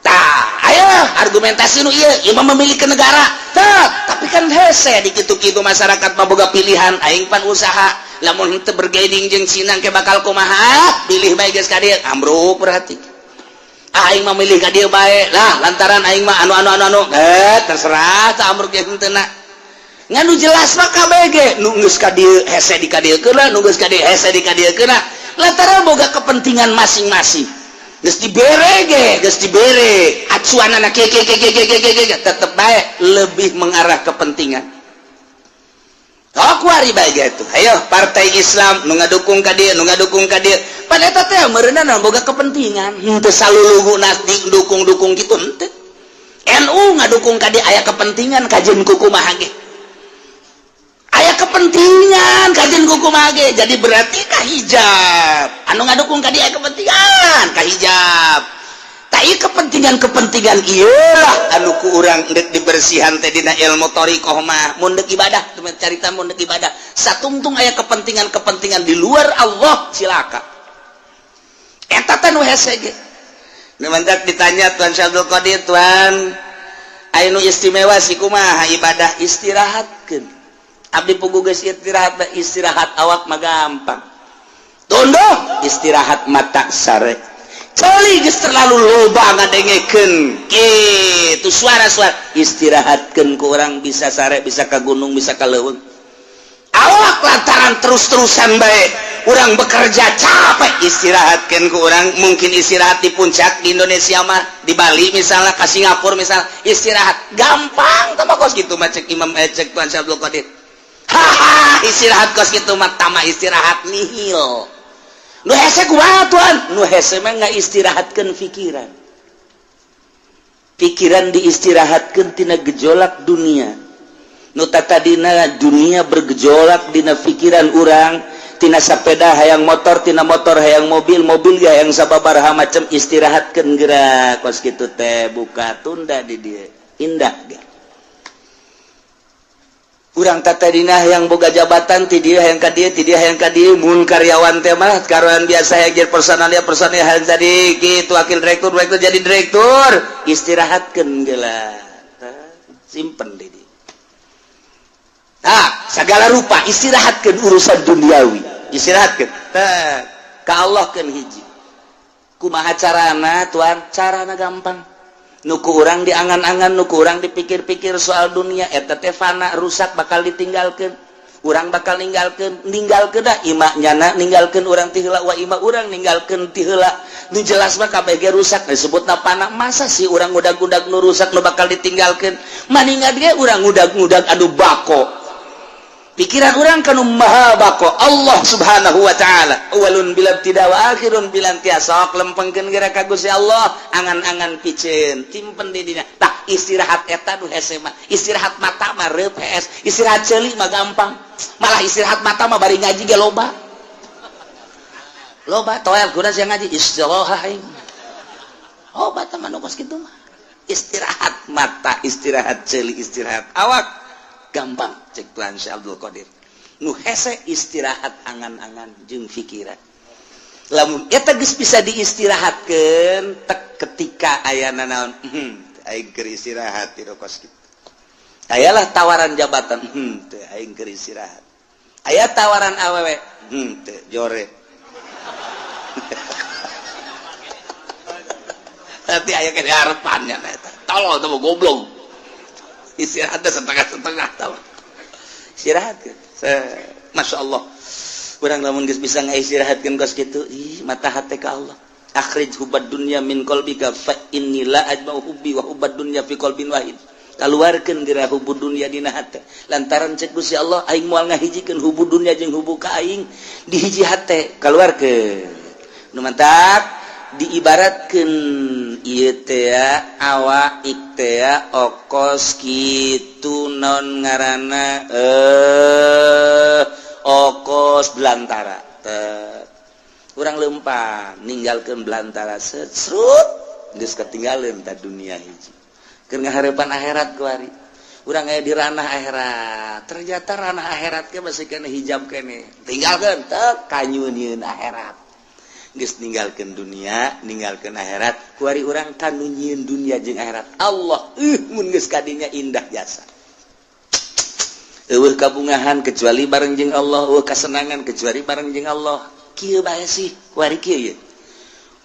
Tah, ayo argumentasi nu ieu, ieu mah memiliki negara. Tah, tapi kan hese di kitu-kitu masyarakat mah boga pilihan. Aing pan usaha, lamun henteu bergaining jeung Cina ke bakal kumaha? Pilih bae geus ka dieu, ambruk berarti. Aing mah milih ka dieu bae lah, lantaran aing mah anu anu anu anu, eh terserah tah ambruk ge henteu na. Ngan nu jelas mah KBG nu geus ka dieu hese di ka dieu keuna, nu geus ka dieu hese di ka dieu keuna, lantaran boga kepentingan masing-masing. Geus dibere ge, geus dibere acuan anak ke ke ke ke ke ke ke, tetep baik lebih mengarah kepentingan. Oh, kuari bae gitu. Ayo partai Islam nu ngadukung ka dieu, nu ngadukung ka dieu. Pada eta teh meureunna boga kepentingan. Henteu salulugu nas dukung-dukung gitu henteu. NU ngadukung ka dieu aya kepentingan, kajeun kumaha ge. Aya kepentingan kajeun kumaha ge. Jadi berarti ka hijab. Anu ngadukung ka dieu aya kepentingan ka hijab. Kepentingan-kepentingan iyalah anu ku urang dek dibersihan teh dina ilmu thoriqoh mah. Mun deuk ibadah, carita mun deuk ibadah satungtung aya kepentingan-kepentingan di luar Allah, cilaka. Eta teh nu hese ge. Nu mantak ditanya Tuan Syekh Abdul Qadir, "Tuan, aya nu istimewa sih, kumaha ibadah?" "Istirahatkeun." Abdi puguh geus istirahat. Istirahat awak mah gampang, tunduh. Istirahat mata sare. Celi geus terlalu loba ngadengekeun kitu suara-suara, istirahatkeun ku urang bisa sare, bisa ka gunung, bisa ka leuweung. Awak lantaran terus-terusan bae urang bekerja capek, istirahatkeun ku urang mungkin istirahat di puncak di Indonesia mah, di Bali misalnya, ke Singapura misalnya, istirahat gampang. Tama kos gitu mah cek Imam, cek Tuan Syekh Abdul Qadir, haha, istirahat kos gitu mah tama istirahat nihil. Nu hese kumaha, Tuan? Nu hese mah nggak istirahatkeun pikiran. Pikiran diistirahatkeun tina gejolak dunia. Nu tadina dunia bergejolak dina pikiran urang, tina sepeda hayang motor, tina motor hayang mobil, mobil ya yang sababaraha macam, istirahatkeun gerak kos kitu teh, buka tunda di dieu indah ge. Urang tadina yang boga jabatan ti dieu hayang ka dieu, ti dieu hayang ka dieu. Mun karyawan teh mah karyawan biasa, yang jadi personalia, personalia hayang jadi gitu, wakil direktur, direktur, jadi direktur, istirahatkeun geula, simpen di dieu. Nah, segala rupa istirahatkeun urusan duniawi, istirahatkeun tah ka Allah keun hiji. Kumaha carana, Tuan? Carana gampang. Nu ku urang diangan-angan, nu ku urang dipikir-pikir soal dunia eta teh fana, rusak, bakal ditinggalkan. Urang bakal ninggalkeun, ninggalkeun dah ima nyana ninggalkeun urang ti heula, wa ima urang ninggalkeun ti heula. Nu jelas mah kabeh ge rusak, disebutna fana. Masa sih urang ngudag-ngudag nu rusak, nu bakal ditinggalkeun? Maningan ge urang ngudag-ngudag anu bako. Pikiran urang kanu maha bako, Allah Subhanahu wa Ta'ala, awalun bila tidak wa akhirun bila intiha. Sok lempengkeun geura ka Gusti Allah, angan-angan piceun simpen di dina. Tah, istirahat eta nu hese mah. Istirahat mata mah reup hees, istirahat ceuli mah gampang. Malah istirahat mata mah bari ngaji ge loba loba toel kuda sia ngaji istirahat aing. Obat mah nu kos kitu mah. Istirahat mata, istirahat ceuli, istirahat awak gampang cek Tuan Syekh Abdul Qadir. Nu hese istirahat angan-angan jeung pikiran. Lamun eta geus bisa diistirahatkeun tek ketika ayana naon, aing keur istirahat ti kos kitu. Ayalah tawaran jabatan, teu, aing keur istirahat. Aya tawaran awewe, teu, jore. Nanti aya ke harapannya eta. Tolol teh, goblok. Istirahat setengah-setengah tahu. Istirahat kan. Masya Allah. Kurang lamun geus bisa ngaistirahatkeun kos kitu, ih, mata hati ka Allah. Akhrij hubbad dunya min qalbika fa inni la ajma'u hubbi wa hubbad dunya fi qalbin wahid. Kaluarkeun geura hubbud dunya dina hate. Lantaran cek Gusti Allah, aing moal ngahijikeun hubbud dunya jeung hubbu ka aing di hiji hate. Kaluarkeun. Nu mantak diibaratkeun ieu teh awak teh okos kitu, non ngaranna okos belantara. Urang lempang ninggalkeun belantara, serut geus ketinggalan ta dunia hiji. Keur ngaharepan akhirat kuari. Urang aya di ranah akhirat. Ternyata ranah akhirat ke masih kena hijab kene. Tinggalkeun teh kanyunieun akhirat. Geus ninggalkeun dunia, ninggalkeun akhirat, kuari urang kanu nyieun dunia jeung akhirat. Allah, mun geus kadinya indah jasa. Eueuh kabungahan kecuali bareng jeung Allah, eueuh kasenangan kecuali bareng jeung Allah. Kieu bae sih, kuari kieu ye.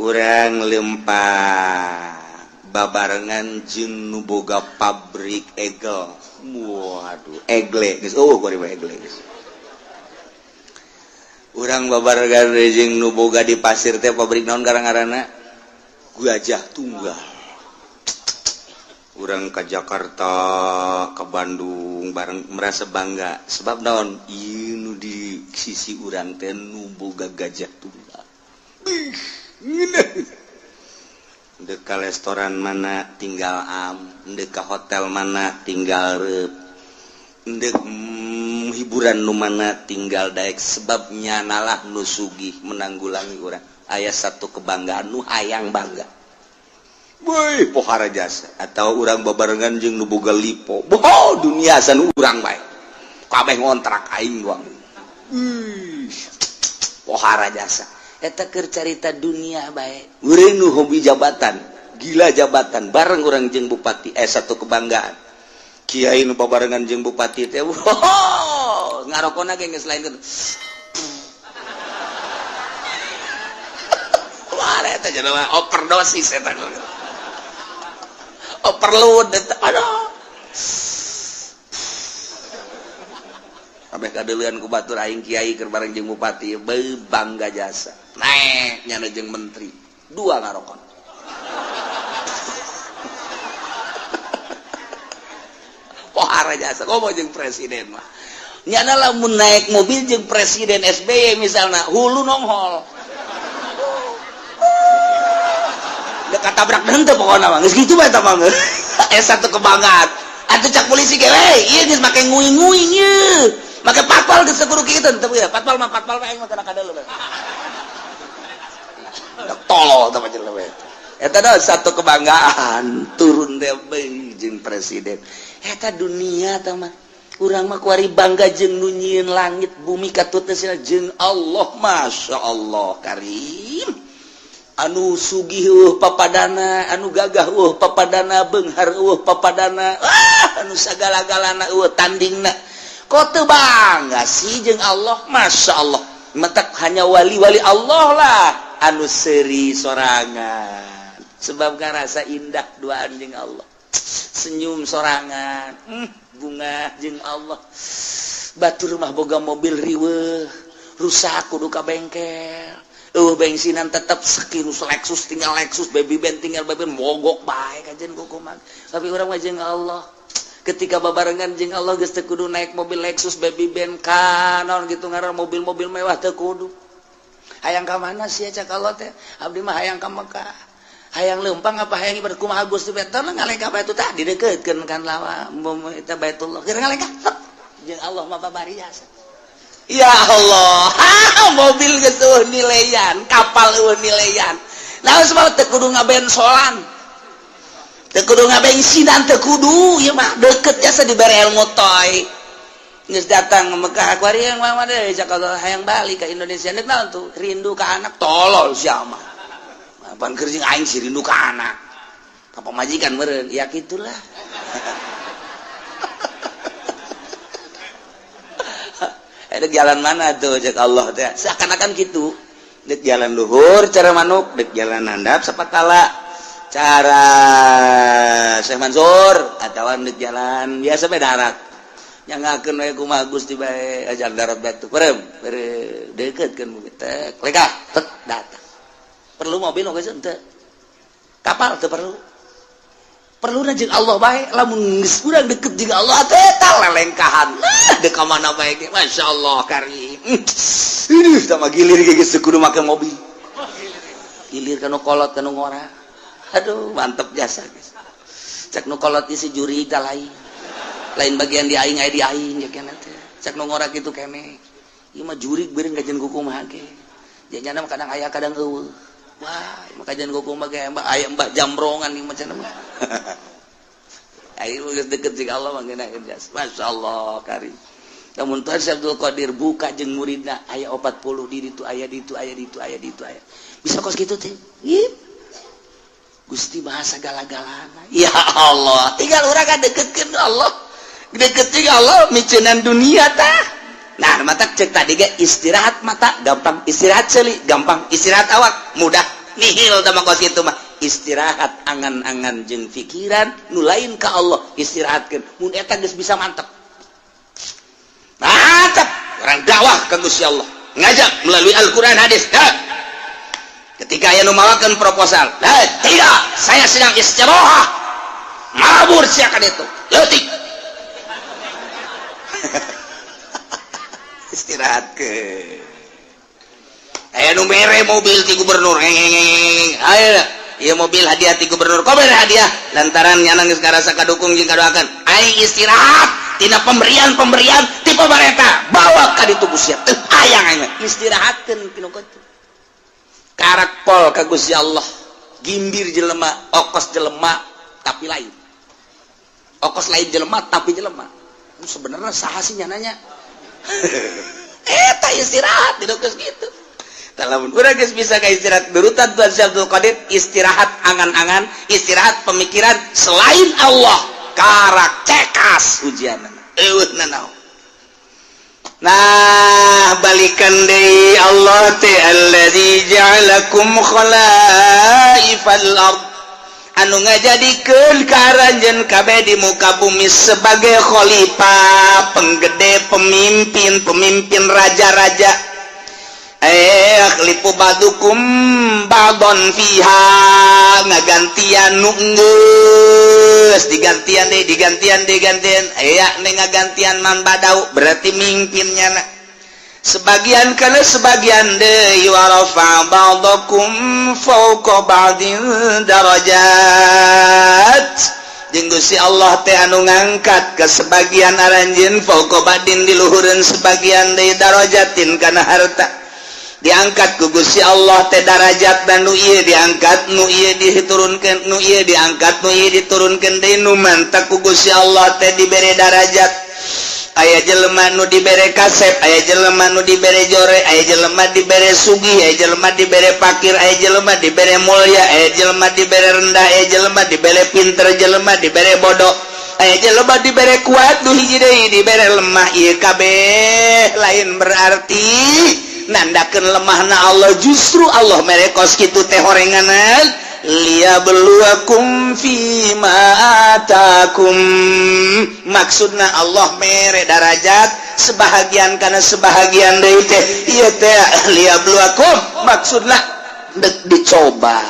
Urang lempang babarengan jeung nu boga pabrik egel. Waduh, egle geus eueuh kuari mah, egle geus. Urang babarengan jeung nu boga di pasir teh pabrik naon garang-garana? Gajah tunggal. Urang ke Jakarta, ke Bandung bareng merasa bangga sebab naon? Ieu nu di sisi urang teh nu boga gajah tunggal. Ih, ngeunah. Dek ka restoran mana tinggal am, dek ka hotel mana tinggal reup, dek hiburan nu mana tinggal daek, sebabnya nalah nu sugih menanggulangi urang. Aya satu kebanggaan nu hayang bangga. Woi, pohara jasa atau urang babarengan jeung nu boga lipo. Boh, dunia san urang bae. Kabeh ngontrak aing doang. Ih, pohara jasa. Eta keur carita dunia bae. Urang nu hobi jabatan, gila jabatan, bareng urang jeung bupati satu kebanggaan. Kiai nu babarengan jeung bupati teh, wow, ngarokona ge geus lain kitu. Wah, eta jelema overdosis eta. Overload eta. Aduh. Kabeh kadeuleun ku batur aing kiai keur bareng jeung bupati, beuh bangga jasa. Naek nyana jeung menteri, dua ngarokon. Pohara jasa komo jeung presiden mah. Nyana lamun naik mobil jeung presiden SBY misalna, hulu nonghol. Dek katabrak henteu pokona mah. Geus kitu bae eta mah. Satu kebanggaan. Atuh cak polisi ge we, ieu geus make nguing-nguing ieu. Make patpal geus kudu kitu teu ya. Patpal mah patpal bae aing mah kana kadeuleu. Tolol teh mah jelema eta. Eta dah satu kebanggaan turun teh jeung presiden. Eta dunia teh mah. Urang mah kuari bangga jeung nu nyieun langit bumi katut teh jeung Allah, Masya Allah Karim. Anu sugih papadana, anu gagah papadana, beunghar papadana, anu sagala-galana tandingna. Kok teu bangga sih jeung Allah? Masya Allah. Mentak hanya wali-wali Allah lah anu seuri sorangan. Sebab ngarasa indah duaan jeung Allah. Senyum sorangan, bunga jeung Allah. Batur mah boga mobil riweuh, rusak kudu ka bengkel. Bensinan tetap sekirus Lexus tinggal Lexus, baby band tinggal baby band, mogok bae kajian kukuman. Tapi urang mah jeung Allah. Ketika babarengan jeung Allah geus teu kudu naik mobil Lexus, baby band ka naon gitu ngaran mobil-mobil mewah teu kudu. Hayang ka mana sih cak Allah teh? Abdi mah hayang ka Mekah. Hayang leumpang apa hayang ibadah kumaha Gusti teh ngalengkah bae tah didekeutkeun kan lawa eta Baitullah. Keur ngalengkah jeung Allah mah babari jasa. Ya Allah, mobil geus eueuh nilaian, kapal eueuh nilaian. Nah, sebab teu kudu ngabensolan. Teu kudu ngabensinan, teu kudu ieu mah deukeut jasa dibere ilmu toy. Geus datang ke Mekah kuari yang mah deui cak Allah hayang balik ka Indonesia. Deuk naon tuh? Rindu ka anak, tolol sia mah. Apaan keur jeung aing sih rindu ka anak. Ka pamajikan meureun, ya kitulah. Ada jalan mana tuh cek Allah teh seakan-akan gitu. Dek jalan luhur cara manuk, dek jalan handap sapatala cara Syekh Mansur atawa dek jalan biasa bae darat. Nyangakeun we kumaha Gusti bae ajar darat batu. Perem, deukeutkeun bumi teh. Lekah, tek datang. Perlu mobil oge henteu. Kapal teu perlu. Perlu jeung Allah bae, lamun geus urang deket jeung Allah teh tah lelengkahan. Nah, deuk ka mana bae ge masyaallah karim. Ih, tah mah gilir ge geus kudu make mobil. Gilir ka nu kolot ka nu ngora. Aduh, mantep jasa geus. Cek nu kolot isi juri tah lain. Lain bagian di aing aya di aing ya keneh teh. Cek nu ngora kitu keneh. Ieu mah jurig beureung kajian kumaha ge. Janyana mah kadang aya kadang eueuh. Wah, maka jangan kumaha ge mbah aya mbah jambrongan ieu macam mah. Ayo geus deket jeung Allah mah ngeunaheun jasa. Masyaallah karim. Lamun Tuhan Syekh Abdul Qadir buka jeung muridna aya 40 di ditu aya di ditu aya di ditu aya di ditu aya. Bisa kos kitu teh. Ieu Gusti bahasa gala-galana. Ya Allah, tinggal urang ka deketkeun Allah. Deket jeung Allah miceunan dunia tah. Nah, mata cek tadi ge istirahat mata gampang, istirahat seuli gampang, istirahat awak mudah. Nihil tah mah kos kitu mah. Istirahat angan-angan jeung pikiran nu lain ka Allah istirahatkeun. Mun eta geus bisa mantep. Mantep, orang dakwah ka Gusti Allah. Ngajak melalui Al-Qur'an hadis. Ha. Ketika aya nu mawakeun proposal, "Eh, tidak, saya sedang istirahat." Mabur sia ka ditu. Leutik. Istirahat ke. Aya nu mere mobil ti gubernur. Ayo, ieu mobil hadiah ti gubernur. Kok mere hadiah? Lantaran nyana geus ngarasa kadukung jeung kadoakeun. Aing istirahat tina pemberian-pemberian ti pemerintah. Bawa ka ditu ku sia. Teu hayang aing mah. Istirahatkeun tinu kitu. Karak pol ka Gusti Allah. Gimbir jelema, okos jelema tapi lain. Okos lain jelema tapi jelema. Sebenarnya saha sih nyananya? Eta istirahat di geus kitu. Lamun urang geus bisa ka istirahat berutan Tuan Syekh Abdul Qadir, istirahat angan-angan, istirahat pemikiran selain Allah, karak cekas ujianna. Eueuh nanaon. Nah, balikan deui Allah teh alladzi ja'alakum khalaifal ard, anu ngajadikeun ka aranjeun kabeh di muka bumi sebagai khalifah, penggede, pemimpin, pemimpin raja-raja. Yakhlifu ba'dukum ba'don fiha, ngagantian nu geus digantian deui, digantian, digantian, aya ne ngagantian man badau, berarti mimpinnya na sebagian kana sebagian deui. Wa rafa ba'dakum fawqa ba'din darajat, jeung Gusti Allah teh anu ngangkat ke sebagian aranjeun, fawqa ba'din, di luhureun sebagian deui, darajatin, kana harta. Diangkat ku Gusti Allah teh darajat dan nu ieu diangkat, nu ieu diturunkeun, nu ieu diangkat, nu ieu diturunkeun deui. Nu mantak ku Gusti Allah teh dibere darajat, aya jelema nu dibere kasep, aya jelema nu dibere jore, aya jelema dibere sugih, aya jelema dibere pakir, aya jelema dibere mulia, aya jelema dibere rendah, aya jelema dibere pinter, jelema dibere bodoh, aya jelema dibere kuat, nu hiji deui dibere lemah. Ieu kabeh lain berarti nandakeun lemahna Allah, justru Allah mere kos kitu teh horenganan liyabluwakum fima atakum. Maksudna Allah mere darajat sebahagian karena sebahagian deui teh ieu teh liyabluwakum, maksudna dek dicoba,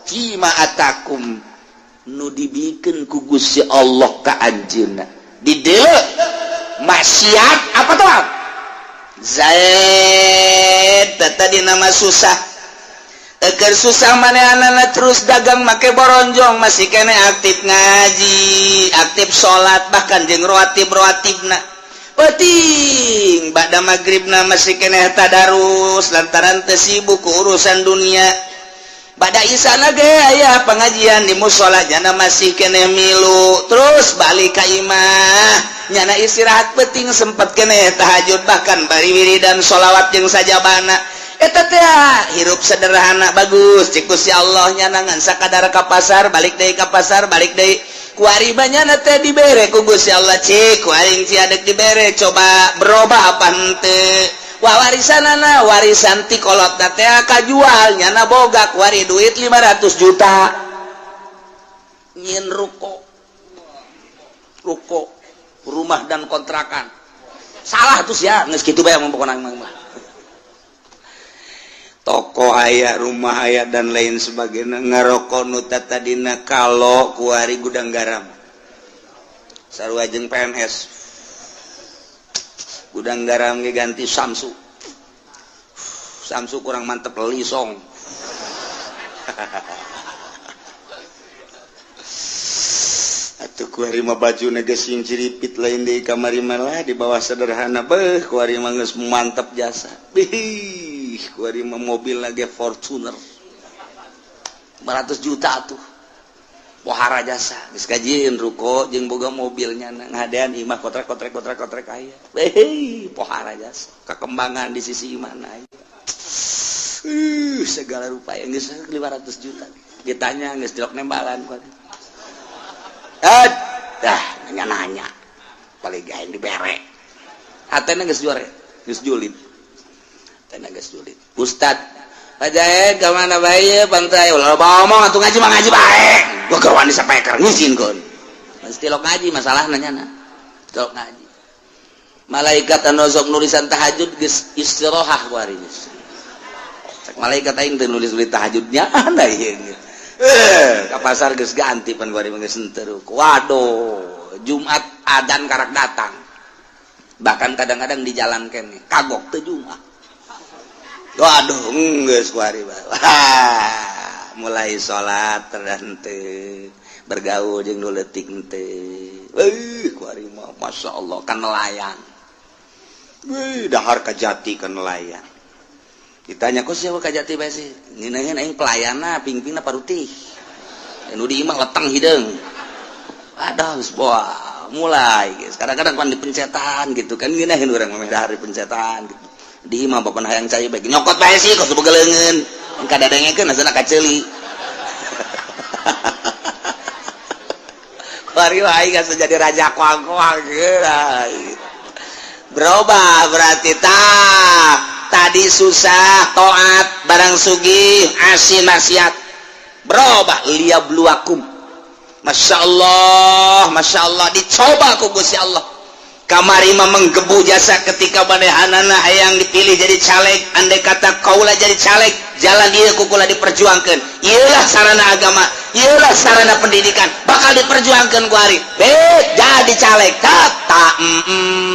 fima atakum, nu dibikeun ku Gusti Allah ka anjeunna. Di dieu maksiat apa tuh Zaid tadi nama susah. Eker susah manehna terus dagang make boronjong, masih kene aktif ngaji, aktif salat, bahkan jeung rawatib rawatibna penting ba'da maghribna masih kene tadarus lantaran teu sibuk ku urusan dunia. Ba'da isana ge aya pengajian di musola, nyana masih kene milu. Terus balik ka imah, nyana istirahat penting sempet kene tahajud, bahkan bari wiridan sholawat jeung sajabana. Eta teh hirup sederhana bagus cik Gusti Allah. Nyana ngan sakadar ka pasar, balik deui ka pasar, balik deui. Kuari nyana teh dibere ku Gusti Allah, cik ku aing cia dek dibere, coba berubah apa henteu. Wah, warisanana, warisan ti kolot teh kajual, nyana boga kuari duit 500 juta, nyieun ruko, ruko rumah dan kontrakan. Salah tuh ya, geus kitu bae pokona mah. Toko aya, rumah aya, dan lain sebagainya. Ngarokok nu tadina kalau kuari Gudang Garam, sarua jeung PNS. Gudang Garam ge ganti Samsu, Samsu kurang mantep, lisong. Atuh kuari mah baju geus sing ciripit, lain di kamari malah di bawah sederhana. Beuh, kuari mah geus mantep jasa. Bih, kuari mah mobil lagi Fortuner 500 juta tuh, pohara jasa. Geus kajieun ruko jeung boga mobilnya, ngadean imah kotrek kotrek kotrek kotrek aya. Beuh, pohara jasa, kekembangan di sisi mana aya. Segala rupa yang geus 500 juta ditanya geus dilok nembalan kuari. Eh, dah nanya-nanya paling gaeng dibere hatena geus juare, geus julid, hatena geus julid. Ustad Pak Jaed ka mana bae pantai ulah loba omong atuh, ngaji mah ngaji bae. Gua keur wani sapeker ngizinkeun mesti lok ngaji. Masalahna nyana lok ngaji, malaikat anu sok nulisan tahajud geus istirahat kuari geus. Cek malaikat aing teu nulis-nulis tahajudnya anda ieu. Ka pasar geus ganti pan kuari mah geus henteu. Waduh, Jumat adan karak datang. Bahkan kadang-kadang di jalan kene kagok teu Jumat. Waduh, geus kuari. Wah, mulai salat terhenteu, bergaul jeung nu leutik henteu. Kuari mah Masya Allah kan nelayan. Wih, dahar kajati kan nelayan. Ditanya kok siapa kajati bae sih? Ngeunaheun aing pelayanna pingpingna parutih. Nu di imah leteng hideung. Aduh, geus boa, mulai guys. Kadang-kadang pan dipencetan gitu kan ngeunaheun urang mah dahar dipencetan gitu. Di imah bapak hayang cai bae nyokot bae sih kos begeleungeun. Kadadengekeun asana kaceuli. Kuari wae geus jadi raja koang-koang geus. Berubah berarti tah tadi susah taat barang sugih asin maksiat berubah liyabluwakum. Masya Allah, Masya Allah, dicoba ku Gusti Allah. Kamari mah menggebu jasa ketika manehanana hayang dipilih jadi caleg, andai kata kaula jadi caleg, jalan ieu ku kula diperjuangkeun. Ieulah sarana agama, ieulah sarana pendidikan, bakal diperjuangkeun ku ari. Be, jadi caleg, tak ta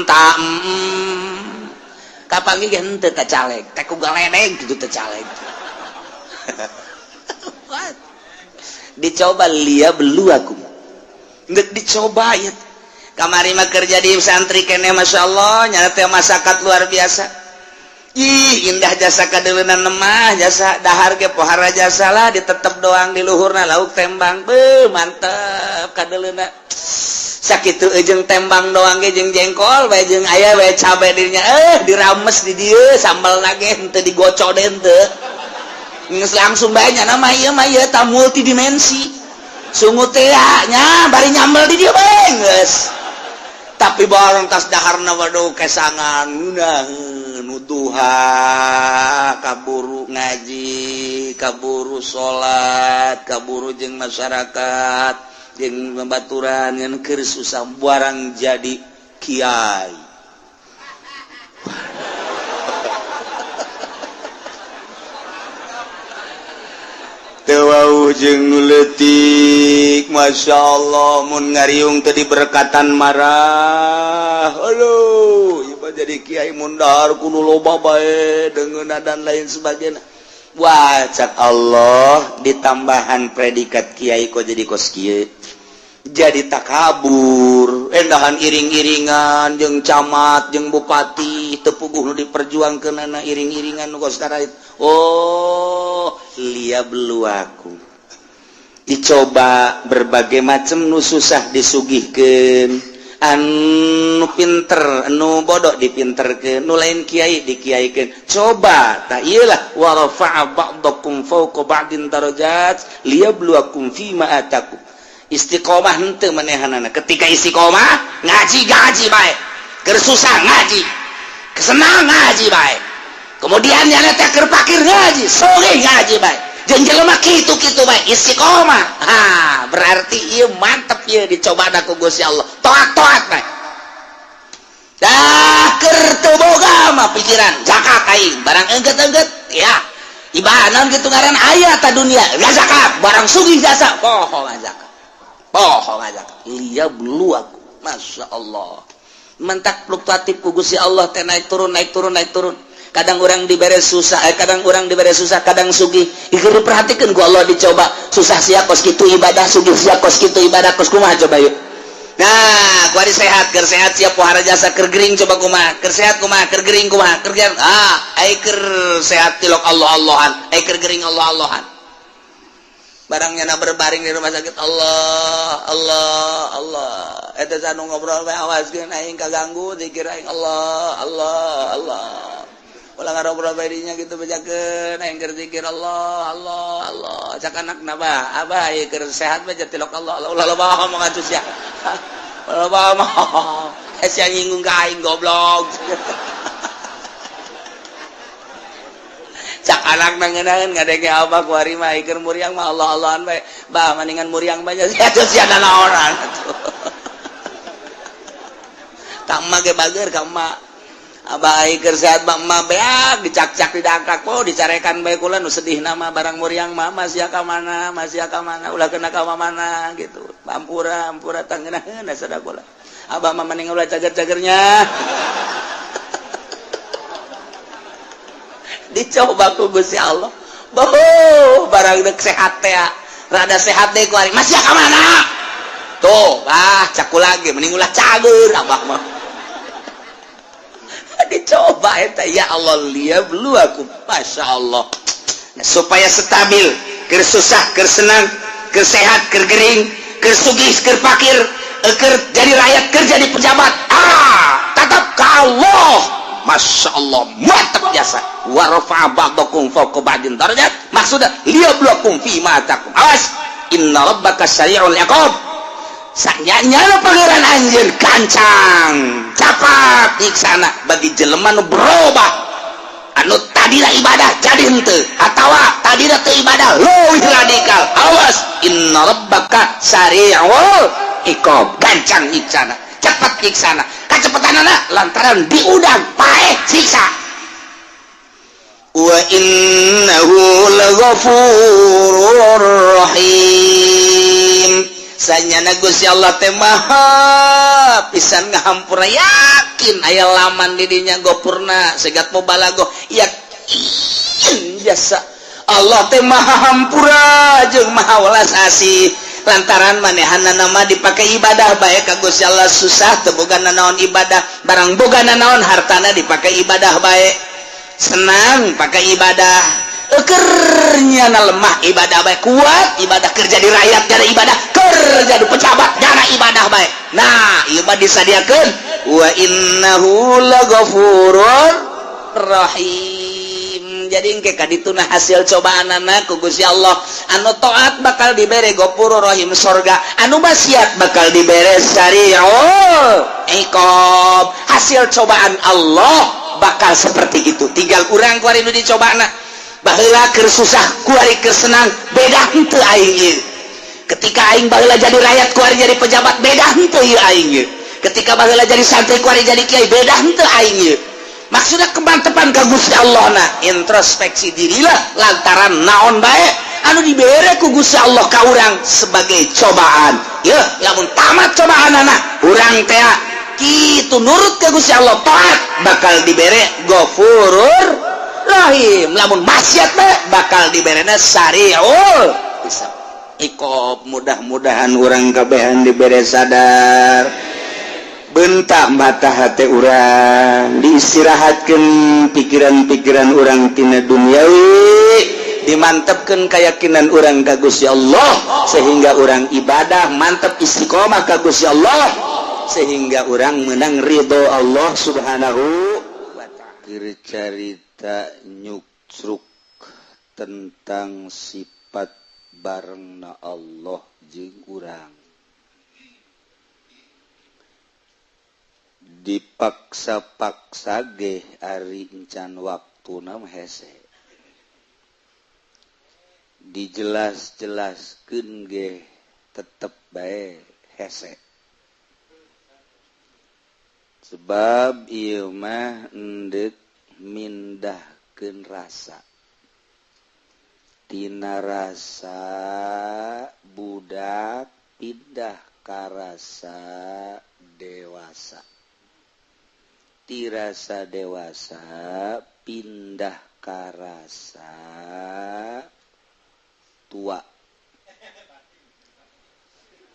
ta. Kapanggih ge henteu ka caleg, teh ku galedeg kitu teh caleg. Dicoba liyabluwakum. Geus dicoba ieu. Kamari mah kerja di santri kene Masya Allah nyana teh masakat luar biasa. Ih, indah jasa kadeuleunan mah jasa dahar ge pohara jasa lah ditetep doang di luhurna lauk tembang. Beuh, mantep kadeuleuna. Sakitu jeung tembang doang ge jeung jengkol bae jeung aya bae cabe dirinya dirames di dieu sambal ge henteu digocok deui henteu. Geus langsung bae nya mah ieu mah ieu ta multidimensi. Sungut teh nya bari nyambel di dieu bae geus. Tapi barang tas daharna waduh kesangan ngeunaheun duha kaburu ngaji, kaburu salat, kaburu jeung masyarakat, jeung babaturan ngan keur susah barang jadi kiai. Teu wauh jeung nu leutik, Masya Allah mun ngariung teu diberkatan marah. Aduh, ieu mah jadi kiai mun dahar kudu loba bae deungeunna dan lain sebagainya. Wah, cak Allah ditambahan predikat kiai kok jadi kos kieu. Jadi takabur, endahan iring-iringan jeung camat, jeung bupati, teu puguh nu diperjuangkeunana iring-iringan nu kos karait. Oh, liyabluwakum. Dicoba berbagai macam nu susah disugihkeun, anu pinter, anu bodoh dipinterkeun, nu lain kiai dikiaikeun. Coba tah ieu lah wa rafa'a ba'dakum fawqa ba'din darajat liyabluwakum fima atakum. Istiqomah henteu manehanana. Ketika istiqomah ngaji gaji bae, keur susah ngaji, kesenang ngaji bae. Kemudian nyana teh keur pakir ngaji, sore ngaji bae. Jeung jelema kitu-kitu bae istiqomah. Ha, berarti ieu mantep ieu dicobana ku Gusti Allah. Toat-toat bae. Dah keur teu boga mah pikiran zakat aing, barang engget-engget ya. Ibadah kitu ngaran aya ta dunia, ya zakat, barang sugih jasa, poho zakat. Poho zakat. Liyabluwakum. Masya Allah. Mentak fluktuatif ku Gusti Allah teh naik turun naik turun naik turun. Kadang orang dibere susah, kadang orang dibere susah, kadang sugih. Ieu diperhatikeun ku Allah dicoba. Susah sia kos kitu ibadah, sugih sia kos kitu ibadah, kos kumaha coba yuk. Nah, kuari sehat, keur sehat sia pohara jasa, keur gering coba kumaha, keur sehat kumaha, keur gering kumaha, keur ai keur sehat tilok Allah-Allahan, ai keur gering Allah-Allahan. Barang nyana berbaring di rumah sakit Allah Allah Allah eta anu ngobrol bae awaskeun aing kaganggu zikir aing Allah Allah Allah. Ulah ngarobrol bae dinya kitu bejakeun aing keur zikir Allah Allah Allah. Cak anakna bah, abah ieu keur sehat mah tilok Allah Allah ulah loba ngomong atuh sia. Ulah loba ngomong. Sia nyinggung ka aing goblok. Cak anak nangenaeun ngadenge abah kuari mah keur muriang mah Allah Allahan bae. Bah maningan muriang bae sia atuh sia nanaonan atuh. Ka emak ge bager ka emak. Abah aing keur sehat mah emak beak dicakcak didangkak oh dicarekan bae kula nu sedih nama barang muriang mah masih ka mana masih ka mana ulah kena ka mana gitu. Ampura ampura tangeunaheun sada kula. Abah mah mending ulah cager-cagernya. Dicoba ku Gusti Allah. Boh barang deuk sehat teh rada sehat deh ku ari masih ka mana? Tuh, bah caku lagi mending ulah cager abah mah. Dicoba eta ya Allah liyabluwakum Masya Allah. Nah, supaya stabil keur susah keur senang keur sehat keur gering keur sugih keur fakir keur jadi rakyat keur jadi pejabat tetap ka Allah Masya Allah mantap jasa wa rafa'a ba'dakum fawqa ba'din darajat maksudnya liyabluwakum fi ma atakum awas inna rabbaka sari'ul iqab sanyanya pangeran anjeun kancang capat nyiksana bagi jelema nu berubah anu tadina ibadah jadi henteu atawa tadina teu ibadah leuwih radikal awas inna rabbaka sari'ul iqab gancang nyiksana cepat nyiksana kacepetanana lantaran diudang paeh siksa wa innahu laghafurur rahim sanyana Gusti Allah teh maha pisan ngahampura yakin aya laman di dinya gopurna segat mubalagoh yakin jasa Allah teh maha hampura jeung maha welas asih lantaran manehanna mah dipake ibadah bae ka Gusti Allah susah teu boga nanaon ibadah barang boga nanaon hartana dipake ibadah bae senang pakai ibadah ekernya na lemah ibadah baik kuat ibadah kerja di rakyat jana ibadah kerja di pejabat jana ibadah baik nah ieu mah disadiakeun wa innahu laghafurur rahim jadi engke ka dituna hasil cobaanana ku Gusti Allah anu taat bakal dibere ghafurur rahim sorga anu maksiat bakal dibere sari'ul iqab hasil cobaan Allah bakal seperti itu tinggal urang kuari nu dicobana baheula keur susah kuari keur senang beda henteu aing ieu ketika aing baheula jadi rakyat kuari jadi pejabat beda henteu ieu aing ieu ketika baheula jadi santri kuari jadi kiai beda henteu aing ieu maksudna kemantepan ka Gusti Allah na introspeksi dirilah lantaran naon bae anu dibere ku Gusti Allah ka urang sebagai cobaan yeuh lamun tamat cobaanana urang teh kitu nurut ka Gusti Allah taat bakal dibere Ghafurur Rahim lamun maksiat bae bakal diberena sari'ul hisab iqab mudah-mudahan urang kabehan dibere sadar bentak mata hati urang diistirahatkeun pikiran-pikiran urang tina duniawi dimantepkeun keyakinan urang ka Gusti Allah sehingga urang ibadah mantep istiqomah ka Gusti Allah sehingga urang menang ridho Allah Subhanahu wa ta'ala. Carita nyuksruk tentang sifat barengna Allah jeung urang dipaksa-paksa ge ari encan waktuna mah hese dijelas-jelaskeun ge tetep bae hese sebab ieu mah endek mindahkeun rasa tina rasa budak pindah ka rasa dewasa tirasa dewasa pindah ka rasa tua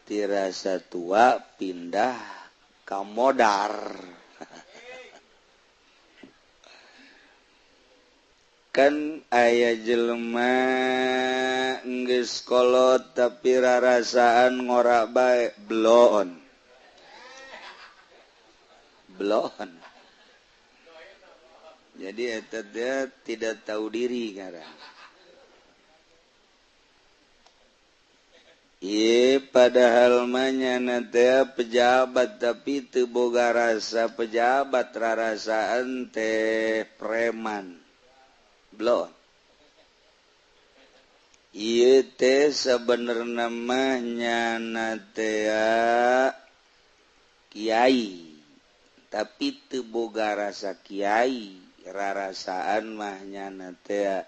tirasa tua pindah ka modar kan aya jelema geus kolot tapi rarasaan ngora bae bloon bloon jadi eta dia tidak tahu diri ngaran ieu padahal mah nyana teh pejabat tapi teu boga rasa pejabat rarasaan teh preman bloon ieu teh sabenerna mah nyana teh kiai tapi teu boga rasa kiai, rarasaan mah nyana teh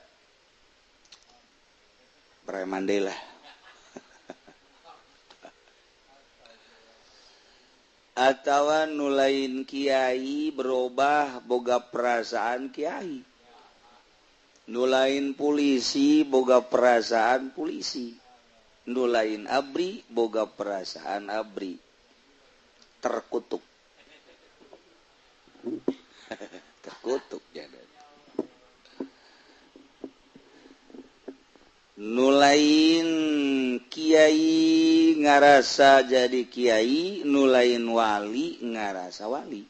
preman deui lah. Atawa nu lain kiai berubah boga perasaan kiai, nu lain polisi boga perasaan polisi, nu lain abri boga perasaan abri. Terkutuk. Terkutuk jadi. Nu lain kiai ngarasa jadi kiai, nu lain wali ngarasa wali.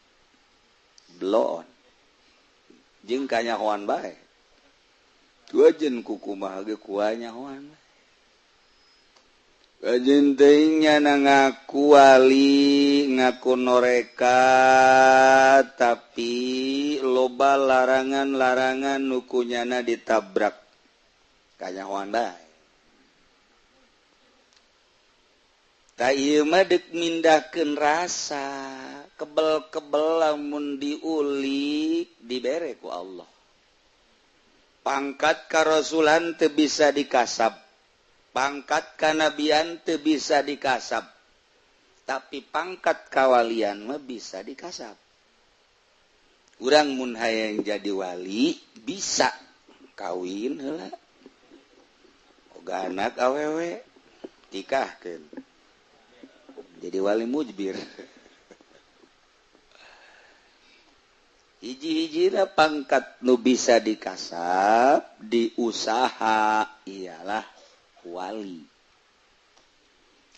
Bloon. Jeung kanyahoan bae. Tuajen kukumaha ge kuanyahoan. Kajen teuing nyana ngaku wali, ngaku noreka, tapi loba larangan-larangan nu ku nyana ditabrak. Kanyahoan bae. Ta ieu mah deuk mindahkeun rasa, kebel-kebel lamun diulik dibere ku Allah. Pangkat karasulan teu bisa dikasab, pangkat kanabian teu bisa dikasab, tapi pangkat kawalian mah bisa dikasab. Urang mun hayang jadi wali bisa kawin heula. Boga anak awewe nikahkeun. Jadi wali mujbir. Hiji-hijina pangkat nu bisa dikasab diusaha ialah wali.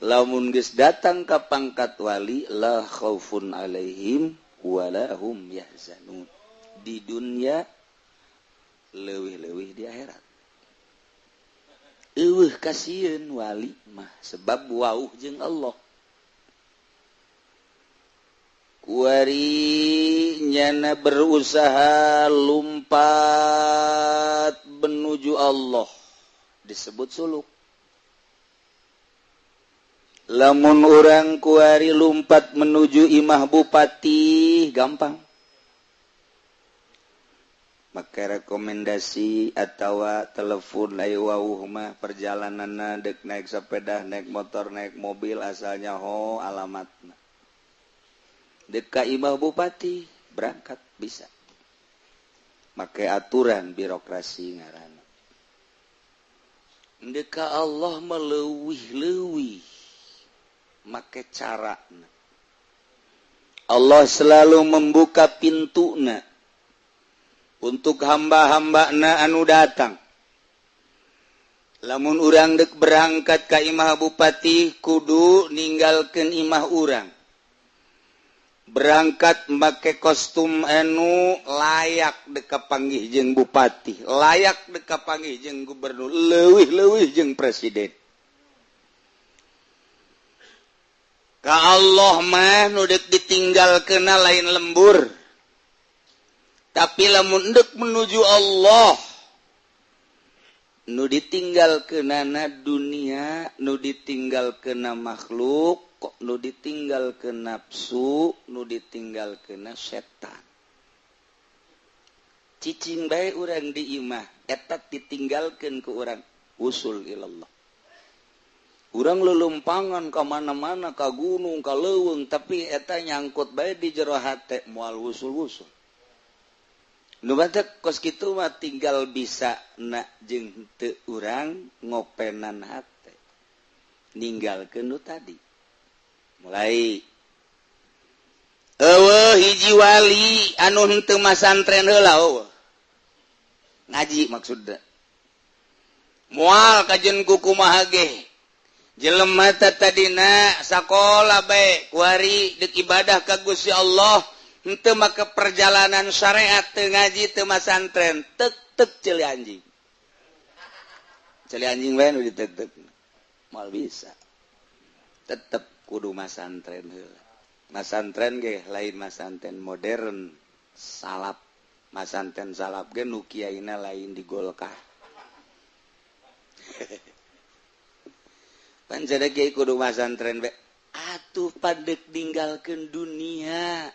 Lamun geus datang ka pangkat wali, la khaufun alaihim wala hum yahzanun. Di dunia leuwih-leuwih di akhirat. Eueuh kasieun wali mah sebab wauh jeung Allah. Kuari nyana berusaha lumpat menuju Allah disebut suluk. Lamun urang kuari lumpat menuju imah bupati gampang. Make rekomendasi atawa telepon ayo wauh mah perjalananna deuk naik sepeda, naik motor, naik mobil asalnya ho alamatna. Deuk ka imah bupati berangkat bisa. Make aturan birokrasi ngaranna. Deuk ka Allah meleuwih-leuwih make carana. Allah selalu membuka pintuna untuk hamba-hambana anu datang. Lamun urang deuk berangkat ka imah bupati kudu ninggalkeun imah urang. Berangkat make kostum anu layak deuk kapanggih jeung bupati, layak deuk kapanggih jeung gubernur, leuwih-leuwih jeung presiden. Ka Allah mah nu deuk ditinggalkeunna lain lembur. Tapi lamun deuk menuju Allah nu ditinggalkeunana dunia, nu ditinggalkeuna makhluk, nu ditinggalkeun nafsu, nu ditinggalkeuna setan. Cicing bae urang di imah eta ditinggalkeun ku urang usul ilallah. Urang lelumpangan ka mana-mana, ka gunung, ka leuweung, tapi eta nyangkut bae di jero hate moal wusul-wusul. Nu batak kos kitu mah tinggal bisa na jeung teu urang ngopenan hate. Ninggalkeun nu tadi. Mulai eueuh hiji wali anu henteu masantren heula eueuh. Ngaji maksudna. Moal kajen ku kumaha ge. Jelema tadina sakola bae kuari deuk ibadah ka Gusti Allah. Henteu make perjalanan syariat, teu ngaji, teu masantren, tek-tek ceuli anjing. Ceuli anjing bae nu ditek-tek. Moal bisa. Tetep kudu masantren heula. Masantren ge lain masantren modern salap. Masantren salap ge nu kiaina lain di Golkar. Pan jadi kiai kudu masantren bae. Atuh padek ninggalkeun dunia.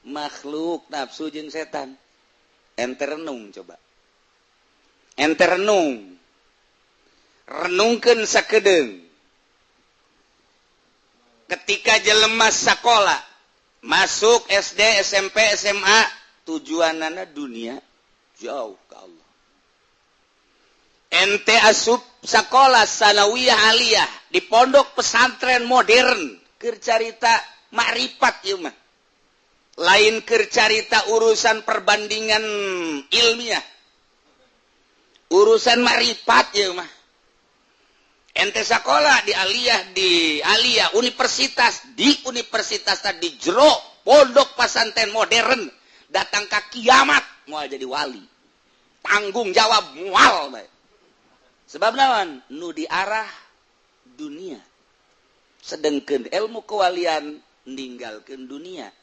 Makhluk nafsu jeung setan. Ente renung coba. Ente renung. Renungkeun sakedeung. Ketika jelema sakola masuk SD, SMP, SMA, tujuanana dunia jauh ke Allah. Ente asup sekolah sanawiyah aliyah di pondok pesantren modern keur carita makrifat ieu mah. Lain keur carita urusan perbandingan ilmiah. Urusan makrifat ieu mah. Ente sekolah di aliyah universitas, di universitas tadi jero pondok pesantren modern datang ke kiamat moal jadi wali. Tanggung jawab moal bae. Sebab naon? Nu diarah dunia. Sedengkeun ilmu kewalian ninggalkeun dunia.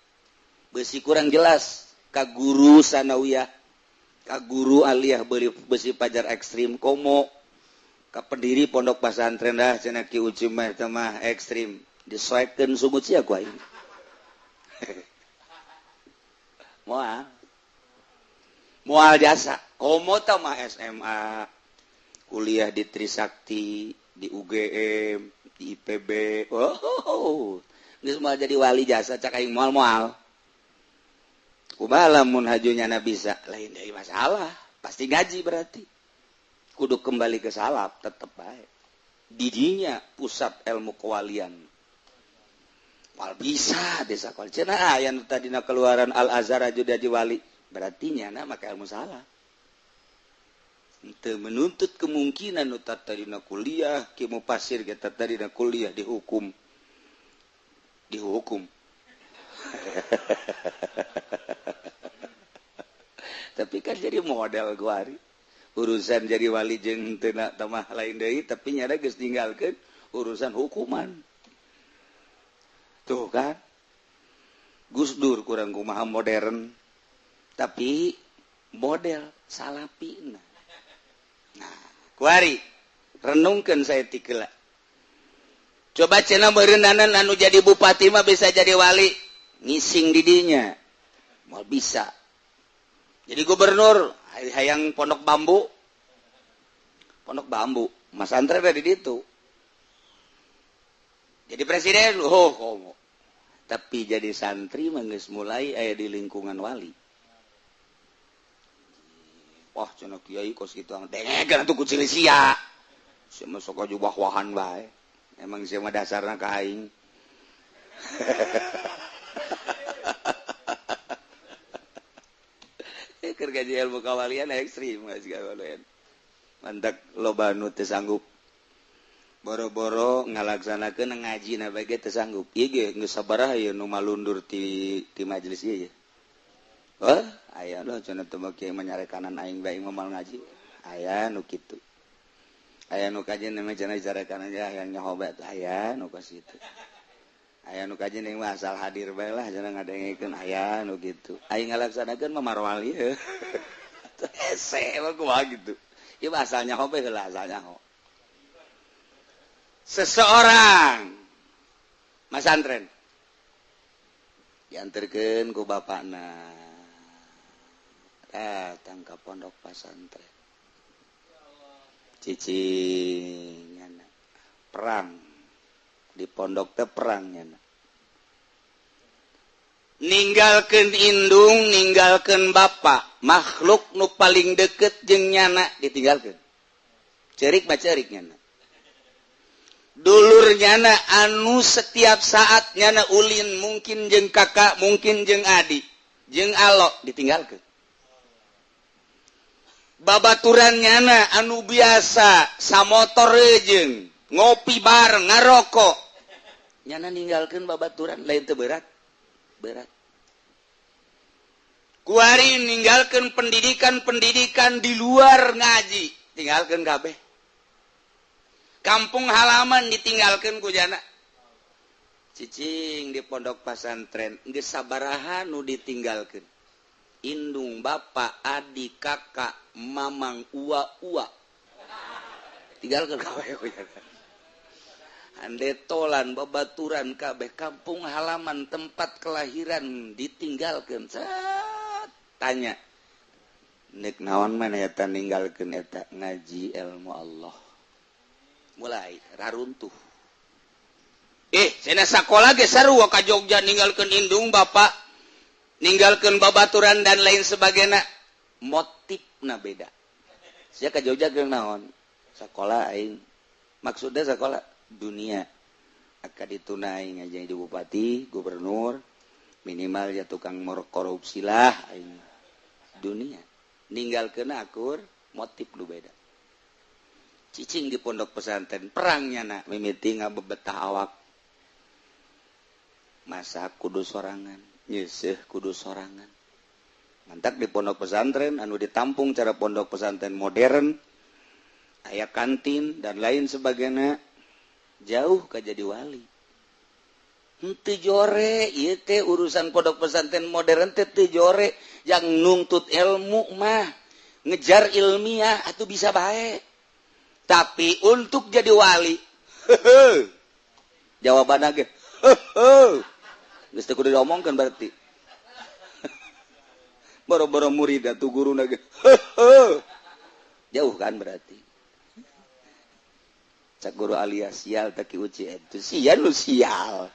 Besi kurang jelas ka guru sanawiyah, ka guru aliyah besi pajar ekstrim komo ka pendiri pondok pesantren dah cenah Ki Uci mah eta mah ekstrim disoekeun sungut sia ku aing. Moal. Moal jasa. Komo tah mah SMA, kuliah di Trisakti, di UGM, di IPB. Oh, geus moal jadi wali jasa cak aing moal-moal. Kumaha lamun hajunya na bisa, lain deui masalah, pasti ngaji berarti. Kudu kembali ke salaf tetep bae. Didinya pusat ilmu kewalian. Moal bisa desa kol cenah aya nu tadina keluaran Al Azhar aju jadi wali, berarti nyana make ilmu salaf. Teu menuntut kemungkinan nu tadina kuliah ki mufasir ge tadina kuliah dihukum. Dihukum. Tapi kan jadi model guari. Urusan jadi wali jeung teu tamah lain deui tapi nyada geus ninggalkeun urusan hukuman. Tuh kan. Gus Dur kurang kumaha modern tapi model salapina. Nah, kuari renungkeun saeutik heula. Coba cenah meureunnanan anu jadi bupati mah bisa jadi wali, ngising di dinya. Moal bisa. Jadi gubernur hayang pondok bambu. Pondok bambu, Mas Antre dari ditu. Jadi presiden, oh komo. Tapi jadi santri mah geus mulai aya di lingkungan wali. Wah, cenah kiai kos kitu dengekeun atuh ku sia. Sia mah sok aju wah-wahan bae. Emang sia mah dasarna ka aing. Keur gaji ilmu kawalian ekstrim geus kawalian. Mantak loba nu teu sanggup. Boro-boro ngalaksanakeun ngaji na bae ge teu sanggup. Ieu ge geus sabaraha ieu nu malundur ti majelis ieu ye. Heuh, aya loh cenah teu kiai mah nyarekanan aing bae moal ngaji. Aya nu kitu. Aya nu kajen mah cenah carekanan hayang nyaho bae aya nu kos kitu. Aya nu kajen mah asal hadir bae lah cenah ngadengekeun aya nu kitu. Aing ngalaksanakeun mah marwali heuh. Hese mah kumaha kitu. Ieu mah asal nyaho bae heula asal nyaho. Seseorang masantren diantarkeun ku bapakna datang ka pondok pasantren cicing nyana perang di pondok teh perang nyana ninggalkeun indung ninggalkeun bapak makhluk nu paling deket jeung nyana ditinggalkeun ceurik mah ceurik nyana dulur nyana anu setiap saat nyana ulin mungkin jeung kakak mungkin jeung adik jeung alo ditinggalkeun babaturan nyana anu biasa samotor jeung ngopi bareng ngarokok nyana ninggalkeun babaturan lain teu berat berat kuari ninggalkeun pendidikan-pendidikan di luar ngaji tinggalkeun kabeh kampung halaman ditinggalkan ku jana cicing di pondok pasantren geus sabaraha nu ditinggalkeun indung bapak adik kakak mamang ua-ua tinggalkeun kabeh ku jana. Handetolan babaturan kabeh, kampung halaman, tempat kelahiran ditinggalkan. Set, tanya, nek naon mana eta ninggalkeun eta? Ngaji ilmu Allah. Mulai raruntuh. Cenah sakola ge sarua ka Jogja, ninggalkeun indung bapak, ninggalkeun babaturan dan lain sebagainya. Motifna beda. Sia ka Jogja keur naon? Sekolah aing. Maksudnya sekolah dunia, akan ditunai aja di bupati, gubernur, minimal ya tukang korupsi lah aing. Dunia ninggalkeun akur, motif lu beda. Cicing di pondok pesantren, perangnya nak mimiti ngabebetah awak, masak kudu sorangan, nyeseh kudu sorangan. Mantap di pondok pesantren anu ditampung cara pondok pesantren modern, aya kantin dan lain sebagainya, jauh ke jadi wali. Henteu jore ieu teh urusan pondok pesantren modern teh, teu jore. Yang nuntut ilmu mah, ngejar ilmiah atau bisa baik, tapi untuk jadi wali, jawaban ge geus teu kudu diomongkeun. Berarti boro-boro murid atuh, guru ge jauh kan. Berarti cak guru alias sial tak uci itu, sial lu, sial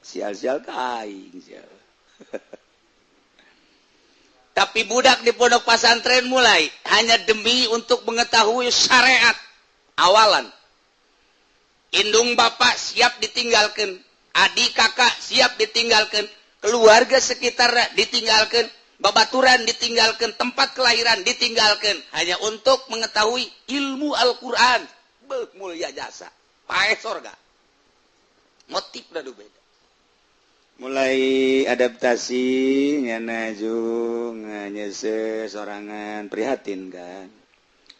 sial sial ka aing sial. Tapi budak di pondok pesantren mulai hanya demi untuk mengetahui syariat awalan. Indung bapak siap ditinggalkan, adik kakak siap ditinggalkan, keluarga sekitar ditinggalkan, babaturan ditinggalkan, tempat kelahiran ditinggalkan hanya untuk mengetahui ilmu Al-Quran. Beuh, mulia jasa, paeh sorga. Motif udah beda. Mulai adaptasi nyana jung nyese sorangan, prihatin kan,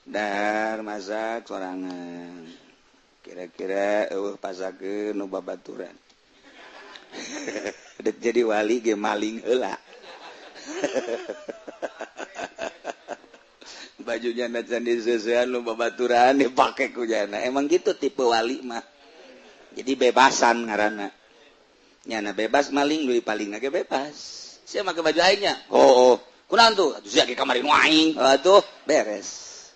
dar masak sorangan, kira-kira eueuh pasakeun nu babaturan. Dek jadi wali ge maling heula bajunya na can diseusean nu babaturan dipake ku jana. Emang gitu tipe wali mah, jadi bebasan ngaranna. Nyana bebas maling, duit paling ge bebas. Sia make baju aingnya. Oh, kunaon tuh? Atuh sia ge kamari nu aing. Atuh beres.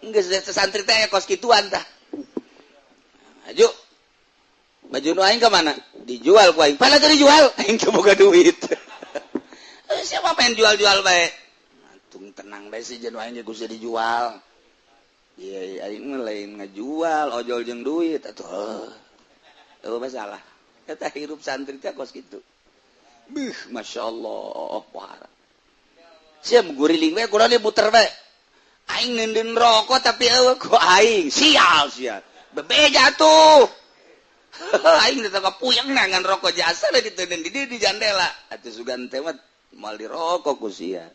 Geus santri teh kos kituan tah. Aju. Baju nu aing ka mana? Dijual ku aing. Pana teh dijual? Aing teu boga duit. Siapa main jual-jual bae? Tung tenang bae sih, jeung aing ge kudu dijual. Iya, aing mah lain ngajual, ojol jeung duit atuh. Eueuh masalah. Eta hirup santri teh kos kitu. Bih, Masya Allah, pohara. Sia guriling we, kurang dia muter we. Aing neundeun rokok tapi eueuh ku aing. Sial sia. Bebeja tuh. Aing teh puyeng ngan rokok jasa diteundeun di jandela. Atuh sugan teh mah moal dirokok ku sia.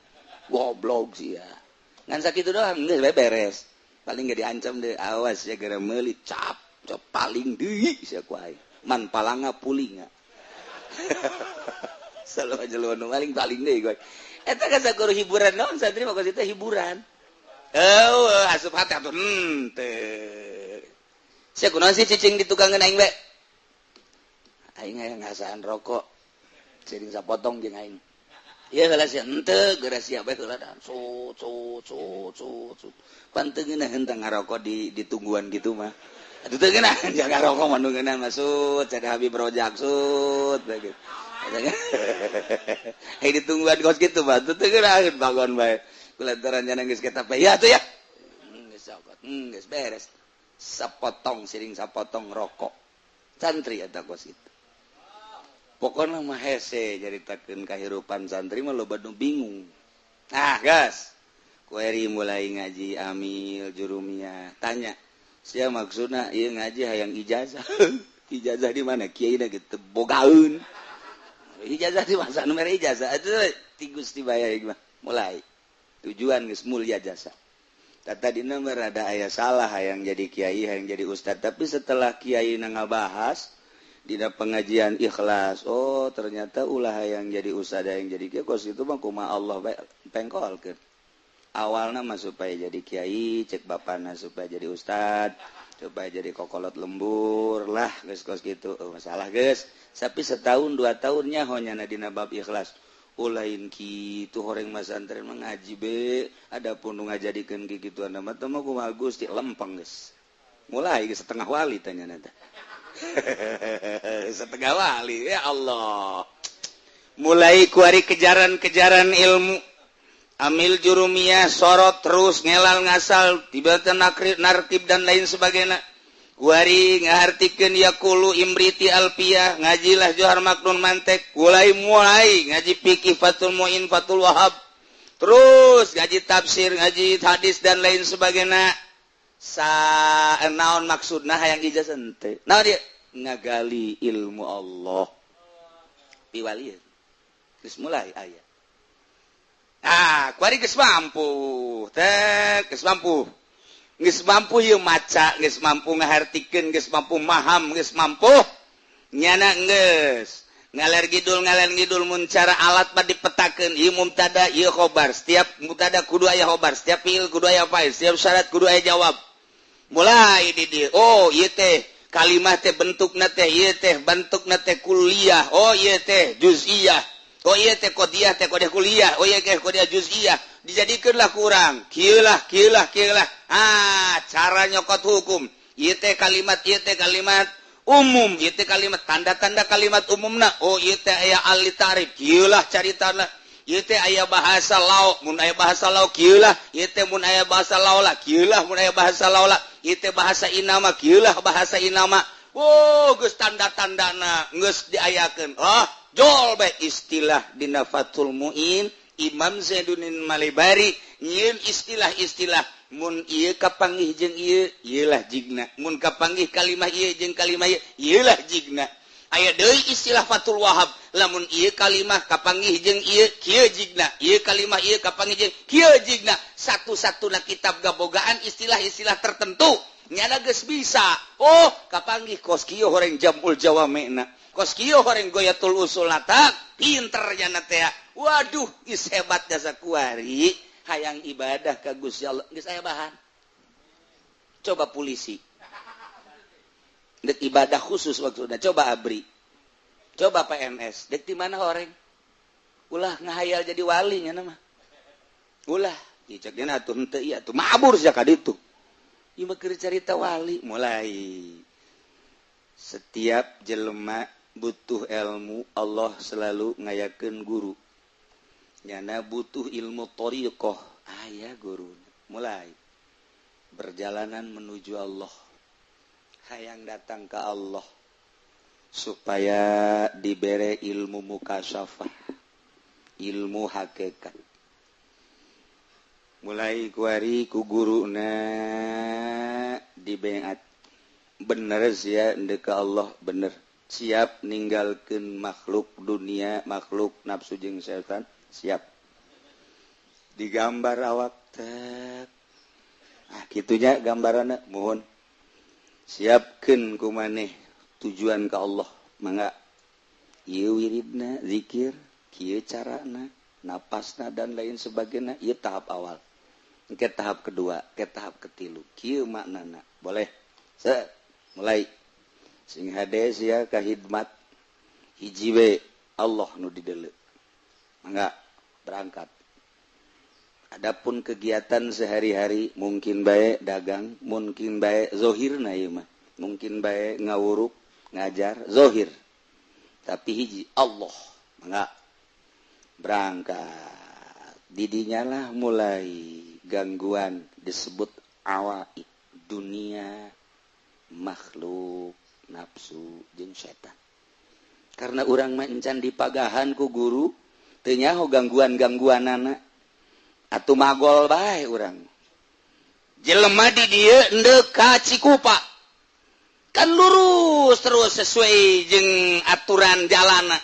Goblok sia. Ngan sakitu doang geus bae beres. Paling gak diancam deh, awas ya gara meuli cap, cap paling deui sia ku aing. Man palanga pulinga. Selalu aja lu maling paling deui gue. Eta kan sakur hiburan naon santri mah kos hiburan. Eueuh asup hati atuh henteu. Sia kunaon sih cicing di tukangeun aing we? Aing aya ngasaan rokok. Sering sapotong jeung aing. Ieu heula sia henteu geura sia bae heula dan su su su su su. Pan teu ngeunaheun teh ngarokok di ditungguan gitu mah. Atuh teu ngeunah jaga rokok mah nu ngeunah masuk cek Habib Rojak sut gitu. Hei ditungguan kos kitu mah teu ngeunaheun bangon bae. Kulantaran jana geus kita bae ya atuh ya. Geus cokot, geus beres. Sapotong siring sapotong rokok. Santri eta kos kitu. Pokokna mah hese nyaritakeun kahirupan santri mah loba nu bingung. Nah, gas. Kueri mulai ngaji amil jurumiyah. Tanya, sia maksudna ieu ngaji hayang ijazah. Ijazah di mana? Kiai na gitu bogaeun. Ijazah di masa nu mere ijazah atuh ti Gusti baya mah. Mulai tujuan geus mulia jasa. Tadina mah rada aya salah hayang jadi kiai, hayang jadi ustad, tapi setelah kiai na ngabahas dina pengajian ikhlas, oh ternyata ulah hayang jadi ustad, hayang jadi kiai kos itu mah kumaha Allah bae pengkolkeun. Awalna mah supaya jadi kiai, cek bapana supaya jadi ustad. Coba jadi kokolot lembur lah, geus kos gitu. Oh, masalah geus. Tapi setahun 2 tahun nyaho nyana dina bab ikhlas. Oh, lain kitu, horeng masantren mah ngaji be, adapun nu ngajadikeun kikituan mah teh mah kumaha Gusti lempeng geus. Mulai geus setengah wali tanya nanti. Setengah wali, ya Allah. Mulai kuari kejaran-kejaran ilmu, amil jurumiyah, sorot terus ngelal ngasal, tiba narkib dan lain sebagainya. Kuari ngahartikeun yaqulu Imriti, Alpiyah, ngajilah Johar Maknun, mantek, mulai mulai ngaji fikih Fathul Muin, Fathul Wahab, terus ngaji tafsir, ngaji hadis dan lain sebagainya. Sa naon maksudna? Hayang ijazah ente. Naon dia ngagali ilmu Allah, piwalieun. Geus mulai aya. Ah, kuari geus mampu teh, geus mampu, geus mampu ieu maca, geus mampu ngahartikeun, geus mampu maham, geus mampu nyana, geus ngaler ngidul, ngaler ngidul. Mun cara alat mah dipetakeun, ieu mubtada, ieu khobar, setiap mubtada kudu aya khobar, setiap fiil kudu aya fa'il, setiap syarat kudu aya jawab. Mulai di dieu, oh, ieu teh kalimah teh bentukna teh, ieu teh bentukna teh kuliah, oh, ieu teh juz'iyah, oh, ieu teh qodiyah teh qodiyah kuliah, oh, ieu teh qodiyah juz'iyah. Dijadikeunlah kurang kieu lah, kieu lah, kieu lah. Ah, cara nyokot hukum, ieu teh kalimat, ieu teh kalimat umum, itu kalimat tanda-tanda kalimat umumna, oh, ieu teh aya al litarif, kieu lah caritana, ieu teh aya bahasa lau, mun aya bahasa lau kieu lah, ieu teh mun aya bahasa laula kieu lah, mun aya bahasa laula, ieu teh bahasa inama kieu lah, bahasa inama. Oh, geus tanda-tandana geus diayakeun. Oh, jol bae istilah dina Fathul Muin. Imam Zainuddin Malibari nyieun istilah-istilah, mun ieu kapanggih jeung ieu, ieu lah jigna, mun kapanggih kalimah ieu jeung kalimah ieu, ieu lah jigna. Aya deui istilah Fathul Wahab, lamun ieu kalimah kapanggih jeung ieu, kieu jigna, ieu kalimah ieu kapanggih jeung kieu jigna. Satu-satuna kitab gabogaan istilah-istilah tertentu. Nyana geus bisa, oh, kapanggih kos kieu horeng jamul jawamena, kos kieu horeng goyatul usul tak pinter nyana teh. Waduh, geus hebat jasa. Kuari hayang ibadah ka Gusti Allah, geus aya bahan. Coba polisi dek ibadah khusus maksudnya, coba ABRI, coba PNS, dek di mana orang? Ulah ngahayal jadi wali nya mah, ulah diceknya atuh henteu ieu atuh mabur sia ka ditu. Ieu mah keur carita wali. Mulai setiap jelema butuh ilmu, Allah selalu ngayakeun guru. Nyana butuh ilmu thariqah, aya guru. Mulai berjalanan menuju Allah, hayang datang ke Allah supaya dibere ilmu mukasyafah, ilmu hakikat. Mulai kuari ku guruna dibeat, bener sia ndek ka Allah, bener siap ninggalkeun makhluk dunia, makhluk nafsu jeung setan, siap digambar awak tek. Ah, kitunya gambaranna. Mohon siapkeun ku maneh tujuan ke Allah, mangga ieu wiridna, zikir kieu carana, napasna dan lain sebagainya. Ieu tahap awal, ke tahap kedua, ke tahap ketilu, kieu maknana. Boleh se mulai sing hade sia ka hidmat hiji we, Allah nu dideuleu. Mangga berangkat. Adapun kegiatan sehari-hari, mungkin baik dagang, mungkin baik zohir na ieu mah, mungkin baik ngawuruk, ngajar zohir, tapi hiji Allah. Mangga berangkat. Didinya lah mulai gangguan disebut awaik, dunia, makhluk, nafsu jeung setan. Karena urang mah encan dipagahan ku guru, teu nyaho gangguan-gangguan anak atuh magol bae urang. Jelema di dieu endek ka Cikupa kan lurus terus sesuai jeung aturan jalan,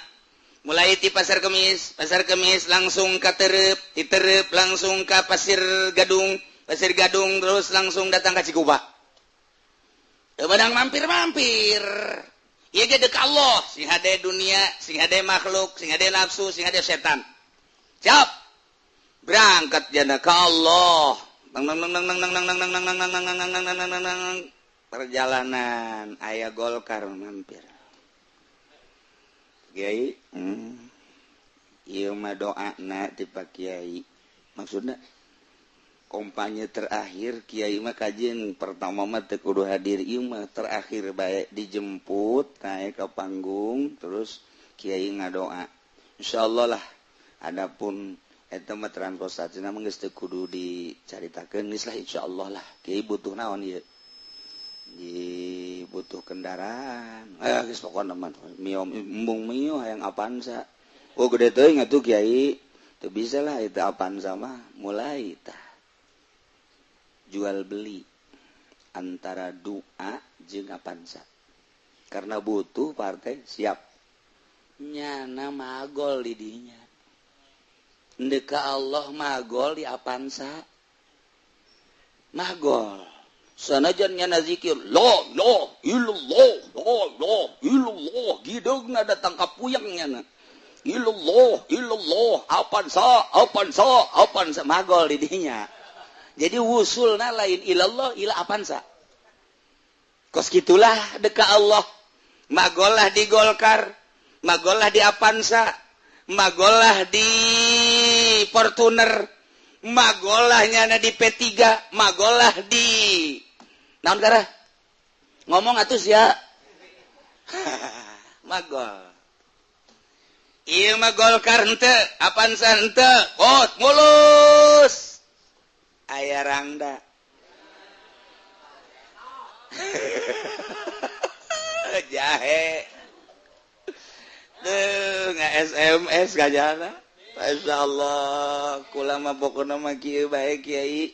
mulai di Pasar Kemis, Pasar Kemis langsung ke Terep, di Terep langsung ke Pasir Gadung, Pasir Gadung terus langsung datang ke Cikupa. Bedang mampir-mampir. Ieu ge deuk Allah, sing hade dunia, sing hade makhluk, sing hade nafsu, sing hade setan. Siap. Berangkat jana ke Allah. Nang nang nang nang nang nang nang nang nang nang nang nang nang nang nang nang. Perjalanan aya Golkar mampir. Kiai, ieu mah doana ti Pak Kiai. Maksudna kampanye terakhir Kiai mah kajian pertama mah teu kudu hadir, ieu mah terakhir bae dijemput naik ke panggung terus Kiai ngadoa. Insyaallah lah, adapun eta mah transportasi mah geus teu kudu dicaritakeun, geus lah insyaallah lah. Kiai butuh naon ieu? Di butuh kendaraan. Eh, geus pokona mah Mio, embung Mio, hayang Avanza. Oh, gede teuing atuh Kiai. Teu bisa lah itu Avanza mah. Mulai tah jual beli antara doa jeung Avanza. Karena butuh partai siap. Nyana magol di dinya. Ndek ka Allah magol di Avanza. Magol. Sanajan nyana zikir la la illallah la la illallah gideungna datang ka puyeng nyana. Illallah illallah Avanza Avanza Avanza magol di dinya. Jadi wusulna lain ilallah ila Avanza. Kos gitulah deka Allah. Magolah di Golkar, magolah di Avanza, magolah di Fortuner, magolah nyana di P3, magolah di naon garah? Ngomong atuh sia. Magol. Ieu mah Golkar henteu, Avanza henteu, bot mulus. Aya rangda. Jahe. Duh, nggak SMS gajana. Masya Allah, kula mah pokona mah kieu bae Kiai.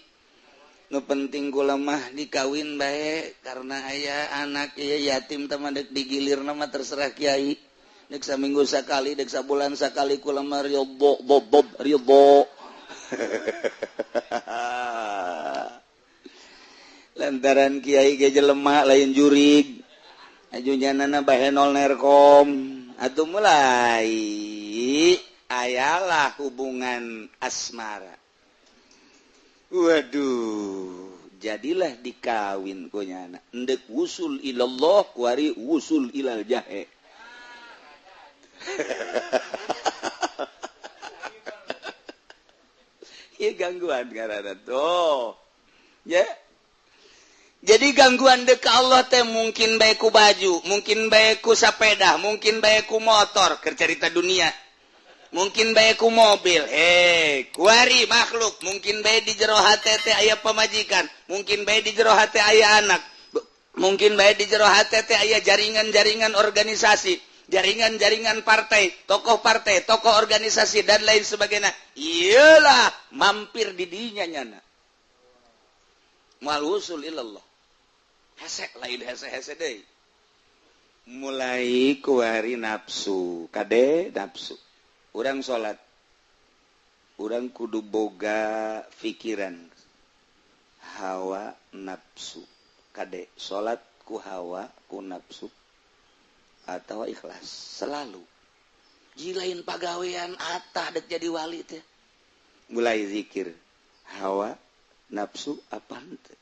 Nu penting kula mah dikawin bae karena aya anak ieu yatim teh mah deuk digilirna mah terserah Kiai. Deuk saminggu sakali, deuk sabulan sakali kula mah ridho bob ridho. Lantaran Kiai ge jelema lain jurig. Aju nyanana bahenol nerkom. Atuh mulai ayalah hubungan asmara. Waduh, jadilah dikawin ku nyana. Endek wusul ilallah kuari wusul ilal jahe. Ieu gangguan ngaranna tuh. Ya. Jadi gangguan dek Allah teh mungkin bae ku baju, mungkin bae ku sepeda, mungkin bae ku motor, keur carita dunia. Mungkin bae ku mobil, kuari makhluk, mungkin bae di jero hate teh aya pamajikan, mungkin bae di jero hate aya anak, mungkin bae di jero hate teh aya jaringan-jaringan organisasi, jaringan-jaringan partai, tokoh organisasi dan lain sebagainya. Iyalah mampir di dinya nyana. Mal wusul ilallah. Hese lain hese-hese deui. Mulai kuari nafsu, kade nafsu. Urang salat, urang kudu boga pikiran hawa nafsu. Kade salat ku hawa ku nafsu atau ikhlas selalu. Jilain pagawean atah dek jadi wali teh. Mulai zikir hawa nafsu apa henteu?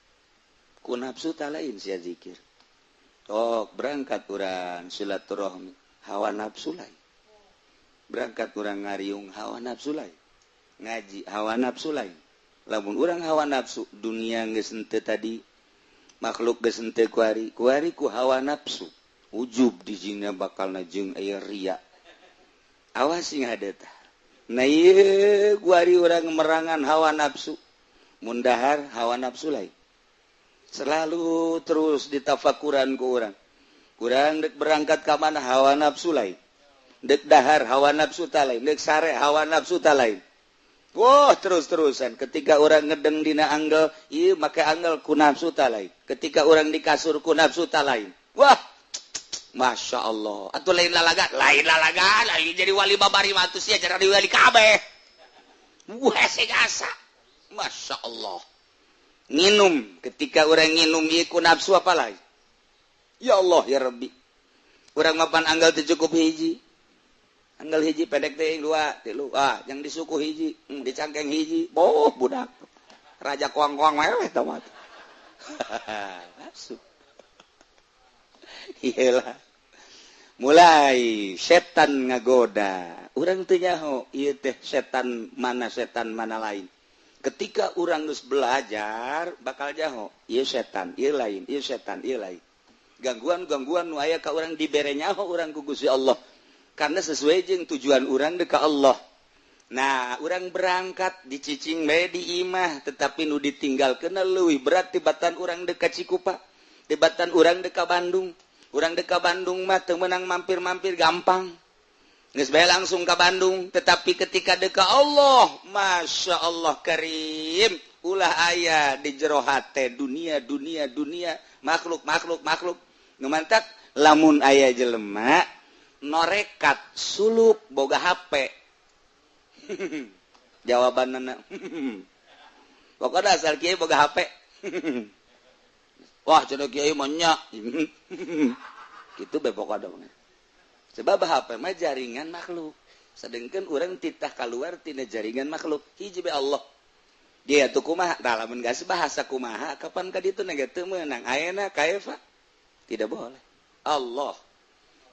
Ku nafsu tak lain sia zikir. Tok berangkat urang silaturahmi hawa nafsu lain. Berangkat urang ngariung hawa nafsu lain. Ngaji hawa nafsu lain. Lamun urang hawa nafsu dunia geus henteu tadi, makhluk geus henteu kuari, kuari ku hawa nafsu. Ujub di jina bakal jeung aya ria. Awas sing hade tah. Nah ieu kuari urang merangan hawa nafsu. Mun dahar hawa nafsu lain. Selalu terus ditafakuran ku urang. Kurang dek berangkat ka mana hawa nafsu lain. Dek dahar hawa nafsu ta lain, dek sare hawa nafsu ta lain. Wah, terus-terusan ketika orang ngedeng dina anggel, ieu make anggel ku nafsu ta lain. Ketika orang di kasur ku nafsu ta lain. Wah, Masya Allah. Atuh lain lalaga, lain jadi wali babari mah atuh sia jadi wali kabeh. Wah, hese gasa. Masya Allah. Nginum, ketika orang nginum ieu ku nafsu apa lain? Ya Allah ya Rabbi. Urang mapan anggal teu cukup hiji. Anggal hiji pendek teh dua, tilu. Ah, yang disuku hiji, dicangkeng hiji. Boh, budak. Raja koang-koang meweh tah mah. Nafsu. Iyalah, mulai setan ngagoda urang teu nyaho ieu teh setan mana, setan mana lain. Ketika urang geus belajar bakal nyaho ieu setan, ieu lain, ieu setan, ieu lain. Gangguan-gangguan nu aya ka urang dibere nyaho urang ku Gusti Allah karena sesuai jeung tujuan urang deuk ka Allah. Nah, urang berangkat dicicing bae di imah, tetapi nu ditinggalkeun leuwih berat tibatan urang deuk ka Cikupa, tibatan urang deuk ka Bandung. Urang deuk ka Bandung mah teu meunang mampir-mampir, gampang. Geus bae langsung ka Bandung, tetapi ketika deuk ka Allah, Masya Allah Karim, ulah aya di jero hate dunia, dunia, dunia, makhluk, makhluk, makhluk. Nu mantak lamun aya jelema norekat suluk boga HP. Jawabanna, pokoknya asal kiai boga HP. Wah, cenah kiai mah nya. Kitu bae pokokna. Sebab HP mah jaringan makhluk. Sedangkan urang titah keluar tina jaringan makhluk. Hiji be Allah. Dia tuh kumaha? Tah, lamun geus bahasa kumaha, kapan ka ditu na teu meunang. Ayeuna kaifa? Tidak boleh. Allah.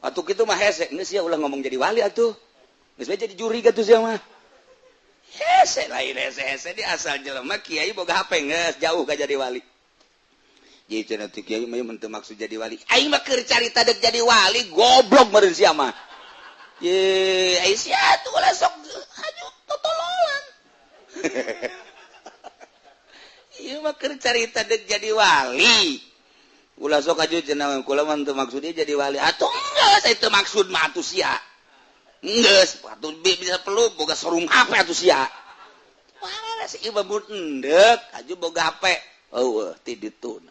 Atuh kitu mah hese, geus sia ulah ngomong jadi wali atuh. Geus bae jadi juri atuh sia mah. Hese lain hese-hese di asal jelema kiai boga HP geus jauh ka jadi wali. Jadi cenah teh kiai mah teu maksud jadi wali. Aing mah keur carita deuk jadi wali, goblok meureun sia mah. Ye, ai sia tuh ulah sok haju totololan. Ieu mah keur carita deuk jadi wali. Ulah sok aju cenah kula mah teu maksudnya jadi wali. Atuh geus teu maksud mah atuh sia. Geus atuh bisa perlu boga sarung HP atuh sia. Wah, si ieu mah endek aju boga HP. Eueuh ti ditu.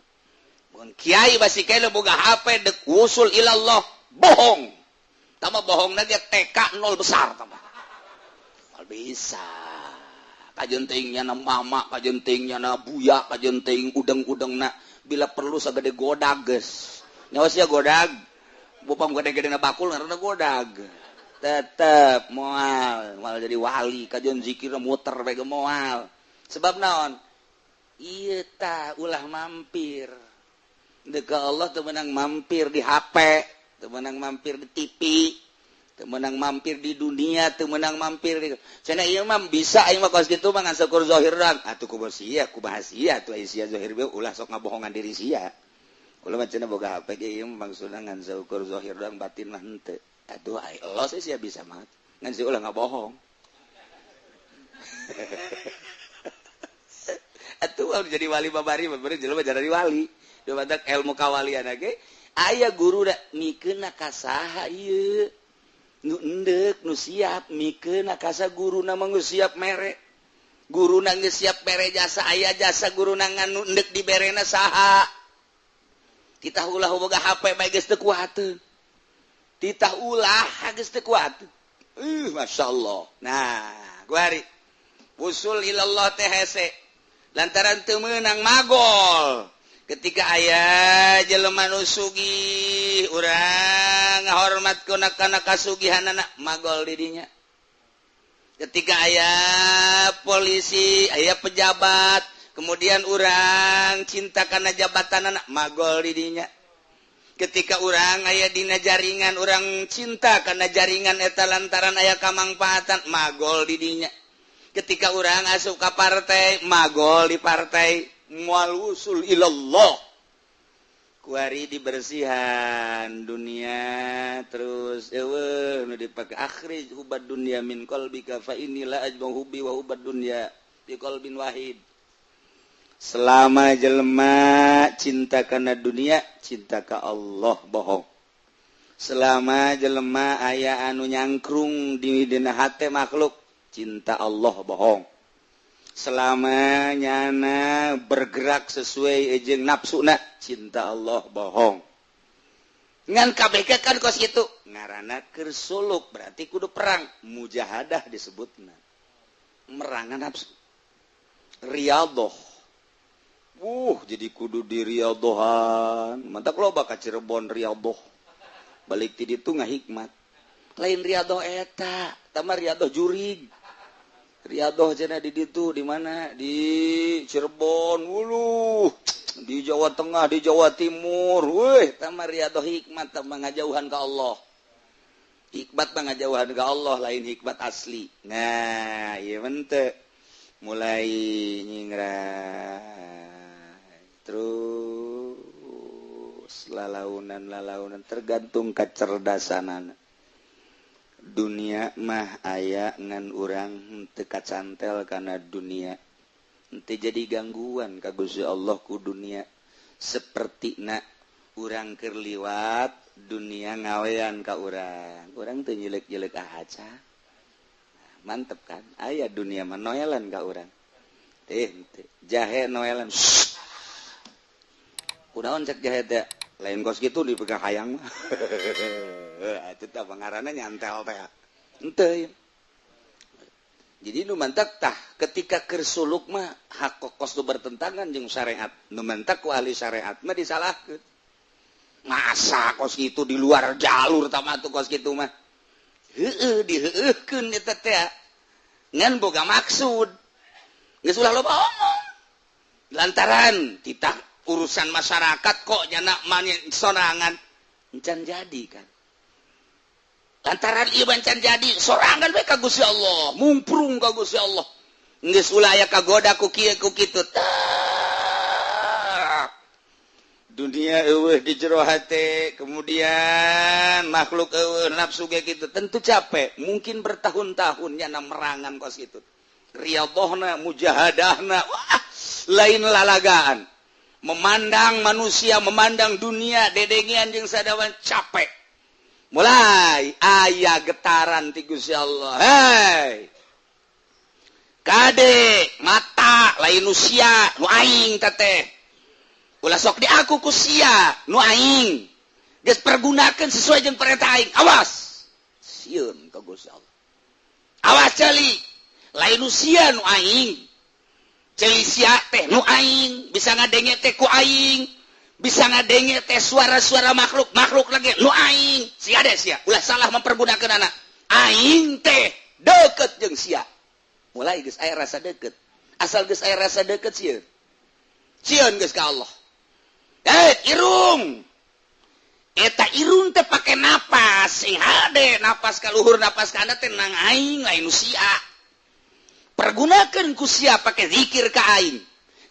Mun kiai masih kena boga HP dek wusul ilallah, bohong. Tambah bohong lagi TK 0 besar tambah. Mal bisa. Kajen teuing na mama, kajen teuing na buya, kajen teuing udeng-udeng na bila perlu sagede godag geus. Nyawa sia godag. Bupang gede-gede na bakul ngaranna godag. Tetep moal, moal jadi wali, kajen zikir muter bae ge moal. Sebab naon? Ieu tah ulah mampir. Deka Allah teu meunang mampir di HP, teu meunang mampir di TV, teu meunang mampir di dunia, teu meunang mampir di cenah ieu mah bisa aing mah kos kitu mah ngan seukur zahir doang. Atuh kumaha sia, kumaha sia atuh sia zahir bae ulah sok ngabohongan diri sia. Ulah mah cenah boga HP ge ieu mah maksudna ngan seukur zahir doang, batin mah henteu. Atuh ai Allah sih sia bisa mah. Ngan sia ulah ngabohong. Atuh jadi wali babari babari jelema jadi wali. Badak ilmu kawalian ge aya guru da mikeun ka saha ieu nu endek nu siap mikeun ka sa guruna mah geus siap mere, guruna geus siap mere jasa, aya jasa guruna ngan nu endek diberena saha. Titah ulah boga HP bae geus teu kuateun, titah ulah geus teu kuateun. Masyaallah. Nah, kuari usul ilallah teh hese lantaran teu meunang magol. Ketika aya jelema nu sugih urang ngahormat kuna kana kasugihanana, magol di dinya. Ketika aya polisi, aya pejabat, kemudian urang cinta kana jabatanana, magol di dinya. Ketika urang aya dina jaringan, urang cinta kana jaringan eta lantaran aya kamangfaatan, magol di dinya. Ketika urang asup ka partai, magol di partai. Mual wusul ilallah. Kuari dibersihan dunia terus eueuh nu dipake akhrij hubad dunya min qalbika fa inni la ajma'u hubbi wa hubad dunya bi qalbin wahid. Selama jelema cinta kana dunia, cinta ka Allah bohong. Selama jelema aya anu nyangkrung di dina hate makhluk, cinta Allah bohong. Selama nyana bergerak sesuai jeung nafsuna, cinta Allah bohong. Ngan KBK kan kos kitu ngaranna keur suluk, berarti kudu perang, mujahadah disebutna, merangan nafsu, riyadhah. Jadi kudu di riyadhahan. Mantak loba ka Cirebon riyadhah, balik ti ditu ngahikmat. Lain riyadhah eta, tah mah riyadhah jurig. Riyadhah cenah di ditu di mana? Di Cirebon. Wuluh. Di Jawa Tengah, di Jawa Timur, weh, tama riyadhah hikmat tah ngajauhan ka Allah. Hikmat mah ngajauhan ka Allah, lain hikmat asli. Nah, ieu ente mulai nyingrai terus lalaunan lalaunan, tergantung kecerdasan. Dunia mah aya, ngan urang teu kacantel karena dunia ente jadi gangguan ka Gusti Allah ku dunia. Seperti nak urang keur liwat, dunia ngawean ka urang, urang teu nyelek-nyelek aja. Mantep kan? Aya dunia mah noelan ka urang teh, jahe noelan. Kunaon cek jahe teh? Lain kos gitu dipegang hayang mah itu teh pangaranna nyantel teh henteu. Jadi nu mantak tah ketika keur suluk mah hak kos nu bertentangan jeung syariat, nu mantak ku ahli syariat mah disalahkeun. Masa kos gitu di luar jalur tama tuh? Kos gitu mah heueuh, diheueuhkeun eta teh ngan boga maksud. Geus ulah loba omong lantaran titah urusan masyarakat kok nyana sorangan encan jadi kan. Lantaran ieu encan jadi sorangan we ka Gusti Allah, mumprung ka Gusti Allah, geus ulah aya kagoda ku kieu ku kitu. Dunia eueuh di jero hate, kemudian makhluk eueuh, nafsu ge kitu, tentu capek. Mungkin bertahun-tahun nyana merangan kos kitu, riyadhahna, mujahadahna, wah, lain lalagaan. Memandang manusia, memandang dunia, dedengian jeung sadawan, capek. Mulai aya getaran ti Gusti Allah, "Hei kade, mata lain usia nu aing teteh, ulah sok di aku ku sia, nu aing geus pergunakeun sesuai jeung perintah aing." Awas, sieun ka Gusti Allah. "Awas ceuli, lain usia nu aing, ceuli sia teh nu aing, bisa ngadenge teh ku aing, bisa ngadenge teh suara-suara makhluk makhluk lagi nu aing. Sia deh sia, ulah salah mempergunakan anak aing teh deket jeung sia." Mulai geus aya rasa deket. Asal geus aya rasa deket, sieun sieun geus ka Allah. Eh, irung eta, irung teh pake napas sing hade, napas ka luhur, napas ka teh nang aing, lain sia. Pergunakeun ku sia pake zikir ka aing.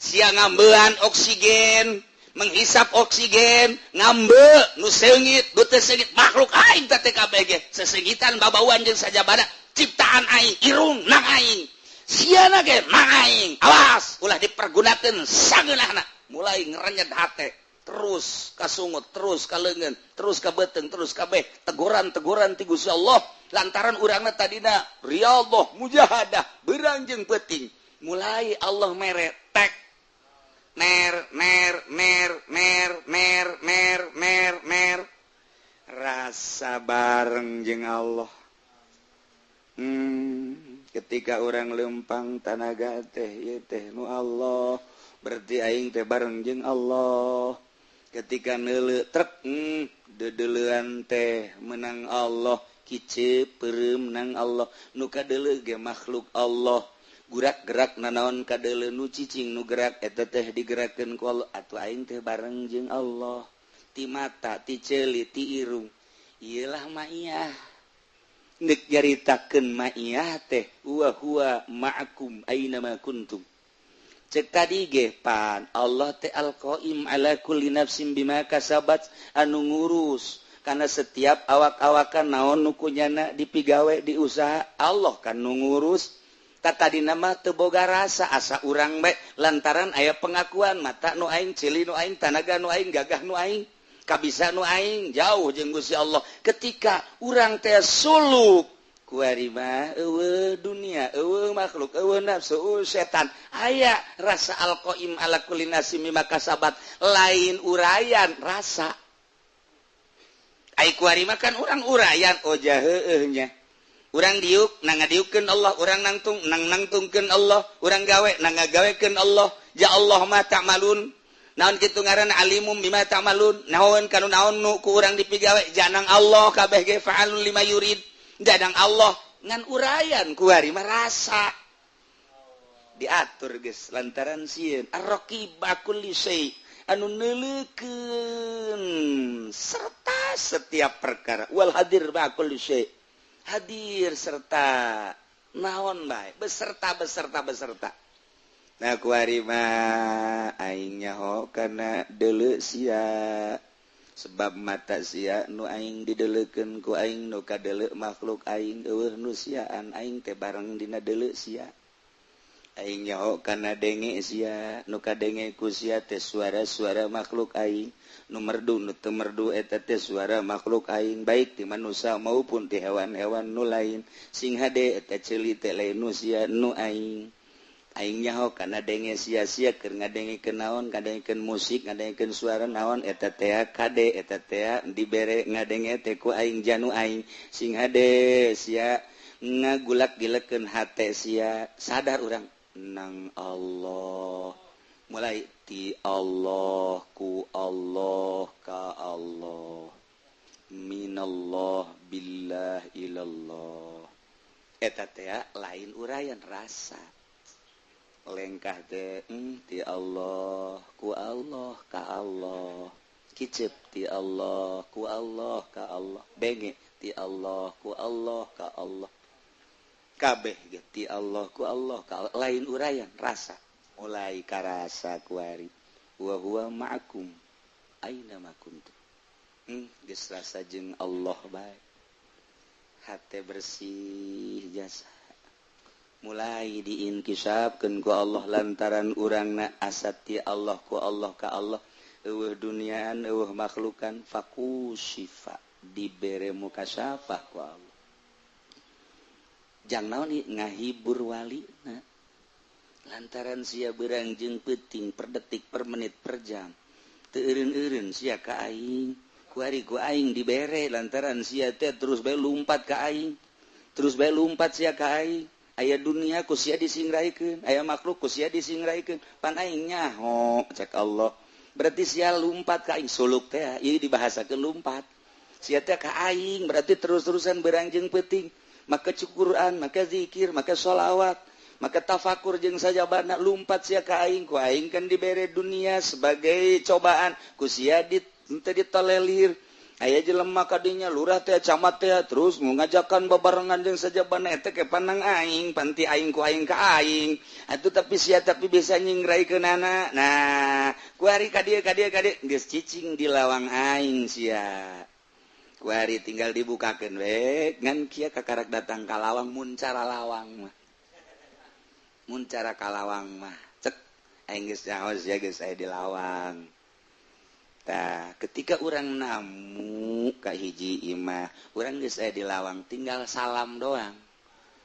Sia ngambean oksigen, menghisap oksigen, ngambe nu seungit, nu teu seungit, makhluk aing teh TKBG sesengitan, babauan jeung sajabana ciptaan aing. Irung nang aing, siana ge nang aing, awas ulah dipergunakeun sangeunahna. Mulai ngerenyet hate, terus kasungut, terus ka leungeun, terus ka beuteung, terus kabeh teguran-teguran ti Gusti Allah lantaran urangna tadina riyadhah, mujahadah beurang jeung peuting. Mulai Allah mere tek ner ner ner ner ner ner ner ner, rasa bareng jeung Allah. Ketika orang lempang tanaga teh, ieu teh nu Allah, berarti aing teh bareng jeung Allah. Ketika neuleu trek, deudeulean teh menang Allah, kicep peureum nang Allah, nu kadeuleu ge makhluk Allah, gerak-gerak nanaon kadeuleu, nu cicing nu gerak eta teh digerakkeun ku Allah. Atuh aing teh bareng jeung Allah ti mata, ti ceuli, ti irung. Ieulah maiyah. Nek nyaritakeun maiyah teh wa huwa ma'akum aina ma kuntum. Cek tadi ge pan Allah teh al-qaim ala kulli nafsin bima kasabat, anu ngurus karena setiap awak-awakan naon nu kunyana dipigawe, diusaha, Allah kan nu ngurus. Tadi nama teboga rasa, asa urang baik lantaran aya pengakuan mata nu aing, ceuli nu aing, tanaga nu aing, gagah nu aing, kabisa nu aing, jauh jeung Gusti Allah. Ketika urang teh suluk kuari mah eueuh dunia, eueuh makhluk, eueuh nafsu, eueuh setan, aya rasa al-qaim ala kulli nafsin bima kasabat. Lain urayan, rasa. Ai kuari mah kan urang urayan, oh jaheueuh nya. Urang diuk nang ngadiukkeun Allah, urang nangtung nang nangtungkeun Allah, urang gawe nang ngagawekeun Allah. Ya Allah ma ta'malun, naon kitu ngaranna, alimum bima ta'malun, naon kanu naon nu ku urang dipigawe janang Allah kabeh ge, fa'alul lima yurid janang Allah. Ngan urayan, kuari mah rasa diatur geus lantaran sieun ar-raqib kulli syai. anu neuleukeun serta setiap perkara wal hadir ma kulli syai hadir serta naon bae beserta beserta beserta. Nah kuari mah aing nyaho kana deuleu sia sebab mata sia nu aing dideleukeun ku aing nu kadeuleu makhluk aing eueuh nu siaan aing teh bareng dina deuleu sia. Aing nyaho kana denge sia nu kadenge ku sia teh suara-suara makhluk aing nu merdu nu teu merdu eta teh suara makhluk aing baik ti manusia maupun ti hewan-hewan nu lain sing hade eta ceuli teh lain nu sia nu aing. Aing nyaho kana denge sia-sia keur ngadengekeun naon ngadengekeun musik ngadengekeun suara naon eta teh kade eta teh dibere ngadenge teh ku aing janu aing sing hade sia ngagulak-gilekeun hate sia sadar urang nang Allah mulai ti Allah ku Allah ka Allah minallah billah ilallah eta teh lain uraian rasa lengkah teh ti Allah ku Allah ka Allah kicep ti Allah ku Allah ka Allah benge ti Allah ku Allah ka Allah kabeh ge ti Allah ku Allah ka Allah lain uraian rasa mulai karasa kuari wa huwa ma'akum aina ma kuntum geus rasa jeung Allah bae hate bersih jasa mulai diinkisabkeun ku Allah lantaran urangna asat ti Allah ku Allah ka Allah eueuh duniaan eueuh makhlukan fakusyifa dibere mukasyafah ku Allah jang naon ngahibur walina lantaran sia beurang jeung peuting per detik per menit per jam teu eureun-eureun sia ka aing kuari ku aing dibere lantaran sia teh terus bae lumpat ka aing terus bae lumpat sia ka aing aya dunia ku sia disingraikeun aya makhluk ku sia disingraikeun pan aing nyaho cek Allah berarti sia lumpat ka aing suluk teh ieu dibahasakeun lumpat sia teh ka aing berarti terus-terusan beurang jeung peuting maka Quran maka zikir maka sholawat maka tafakur jeung sajabana lumpat sia ka aing ku aing kan dibere dunia sebagai cobaan ku sia teu ditolelir aya jelema kadinya lurah teh camat teh terus ngajakan bebarengan jeung sajabana eta ke panang aing panti aing ku aing ka aing atuh tapi sia tapi bisa nyingraikeunana nah kuari ka dieu ka dieu ka dieu geus cicing di lawang aing sia kuari tinggal dibukakeun we ngan kieu kakarak datang ka lawang mun cara lawang mah mun cara ka lawang mah cek aing geus nyaho sia geus aya di lawang. Tah, ketika urang namu ka hiji imah, urang geus aya di lawang tinggal salam doang.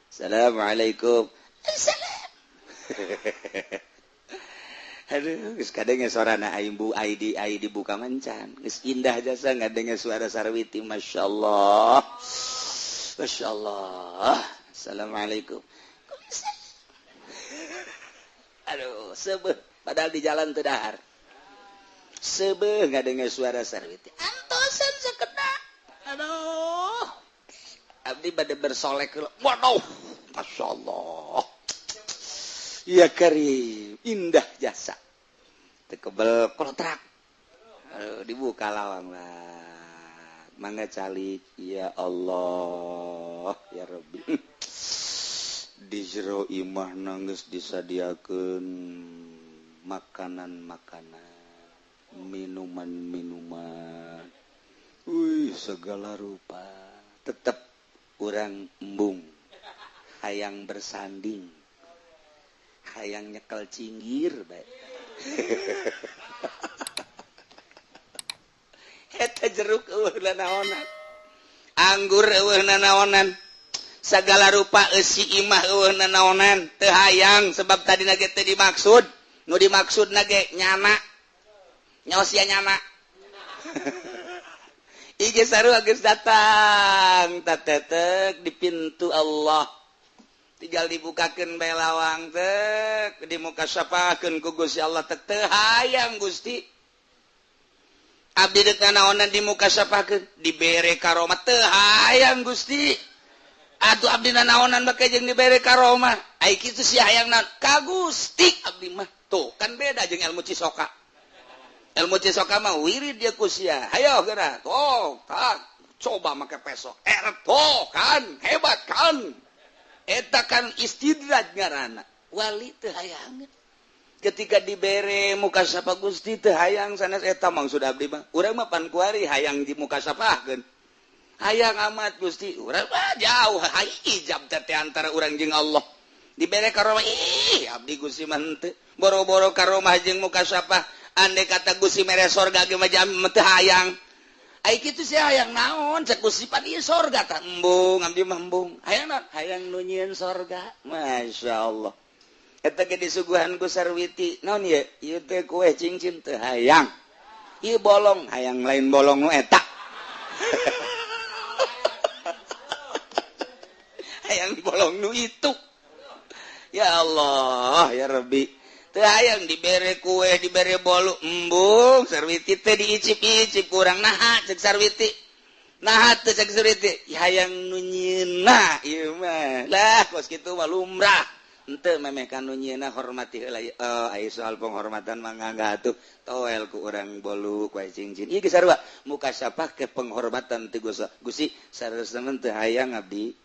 Assalamualaikum. Assalam. Aduh, geus kadenge sorana aing bu ID ID buka mancan. Geus indah jasa ngadenge suara sarwiti, masyaallah. Masyaallah. Assalamualaikum. Aduh, sebeuh padahal di jalan teu dahar. Sebeuh ngadenge suara sarwiti antosan sakedak aduh abdi bade bersolek waduh masyaallah ya karim indah jasa teu kebel kolotrak aduh dibuka lawang lah mangga calik ya Allah ya Rabbi di jero imah geus disadiakeun makanan-makanan minuman-minuman wih segala rupa tetap urang embung hayang bersanding hayang nyekel cinggir bae eta jeruk eueuh nanaonan anggur eueuh nanaonan segala rupa eusi imah eueuh nanaonan teu hayang sebab tadi nage teu dimaksud nu dimaksud nage nyana nyosia nyana ige sarua geus datang tatetek di pintu Allah tinggal dibukakeun bae lawang tek di muka syafakeun ku Gusti Allah tek teu hayang Gusti abdi deuk nanaonan di muka syafakeun dibere karomah teu hayang Gusti atuh abdi nanaonan bake jeung dibere karomah ai kitu sia hayang naon ka Gusti abdi mah tuh kan beda jeung ilmu Cisoka. Ilmu Cisoka mah wirid dia ku sia. Hayo geura. Tuh, tak coba make peso. Tuh kan hebat kan. Eta kan istidraj ngaranna. Wali teu hayang. Ketika dibere mukasyafah Gusti teu hayang sanes eta maksud abdi mah. Urang mah pan kuari hayang di mukasyafahkeun. Hayang amat Gusti, urang mah jauh hijab teh antara urang jeung Allah. Dibere karomah ih abdi Gusti mah henteu. Boro-boro karomah jeung mukasyafah, andai kata Gusti mere sorga ge mah jam teu hayang. Ai kitu sih hayang naon cek Gusti pan ieu sorga tah embung abdi mah embung. Hayang naon? Hayang nu nyieun sorga. Masyaallah. Eta ge disuguhan ku Sarwiti. Naon ieu? Ieu teh kue cincin teu hayang. Ieu bolong hayang lain bolong nu eta. Hayang bolong nu itu. Ya Allah, ya Rabbi. Teu hayang dibere kue, dibere bolu, embung Sarwiti teh diicip-icip kurang naha cek Sarwiti. Naha teh cek Sarwiti, hayang nu nyieunna ieu mah. Lah kos kitu mah lumrah. Henteu memeh ka nu nyieunna hormati heula ieu. Oh, aya soal penghormatan mah ngangga atuh. Toel ku urang bolu kue cincin. Ieu geus sarua mukasyafah ke penghormatan ti Gusti. Sarua teu hayang abdi.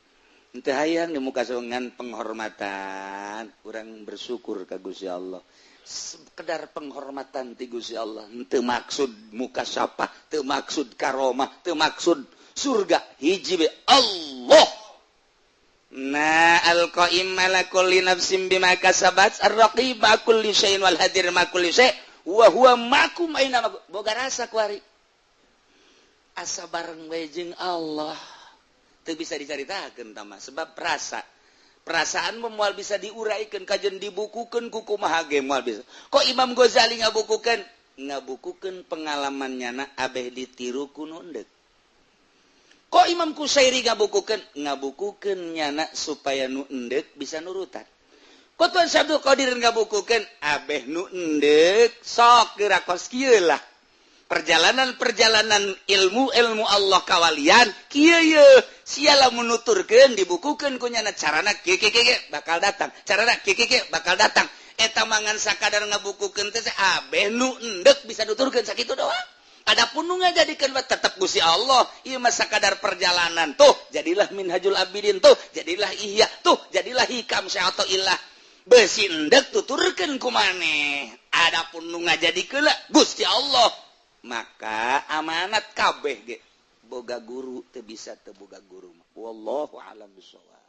Henteu hayang di muka dengan penghormatan, urang bersyukur ka Gusti Allah. Sekedar penghormatan ti Gusti Allah, henteu maksud mukasyafah, teu maksud karomah, teu maksud surga, hiji be Allah. Nah, al-qaim ala kulli nafsin bima kasabat, ar-raqib ma kulli syai'in wal hadir ma kulli syai' wa huwa ma'akum aina ma. Boga rasa kuari. Asa bareng we jeung Allah. Teu bisa dicaritakeun tah mah sebab rasa. Perasaan moal bisa diuraikan kajen dibukukeun ku kumaha ge moal bisa. Kok Imam Ghazali ngabukukeun? Ngabukukeun pengalaman nyana abeh ditiru ku nu endek. Kok Imam Kusairi ngabukukeun? Ngabukukeun nyana supaya nu endek bisa nurutan. Kok Tuan Syekh Abdul Qadir ngabukukeun? Abeh nu endek sok geura kos kieu lah. Perjalanan-perjalanan ilmu-ilmu Allah kawalian kieu ye sia lamun nuturkeun dibukukeun ku nyana carana kieu kieu kieu bakal datang, carana kieu kieu bakal datang. Eta mangan sakadar ngabukukeun teh abeh nu endek bisa nuturkeun sakitu doang. Adapun nu ngajadikeun mah tetep Gusti Allah. Ieu mah sakadar perjalanan tuh jadilah Minhajul Abidin tuh jadilah Ihya tuh jadilah Hikam Syekh Athaillah. Besi endek tuturkeun ku maneh. Adapun nu ngajadikeun Gusti Allah. Maka amanat kabeh ge boga guru teu bisa teu boga guru. Wallahu a'lam bishawab.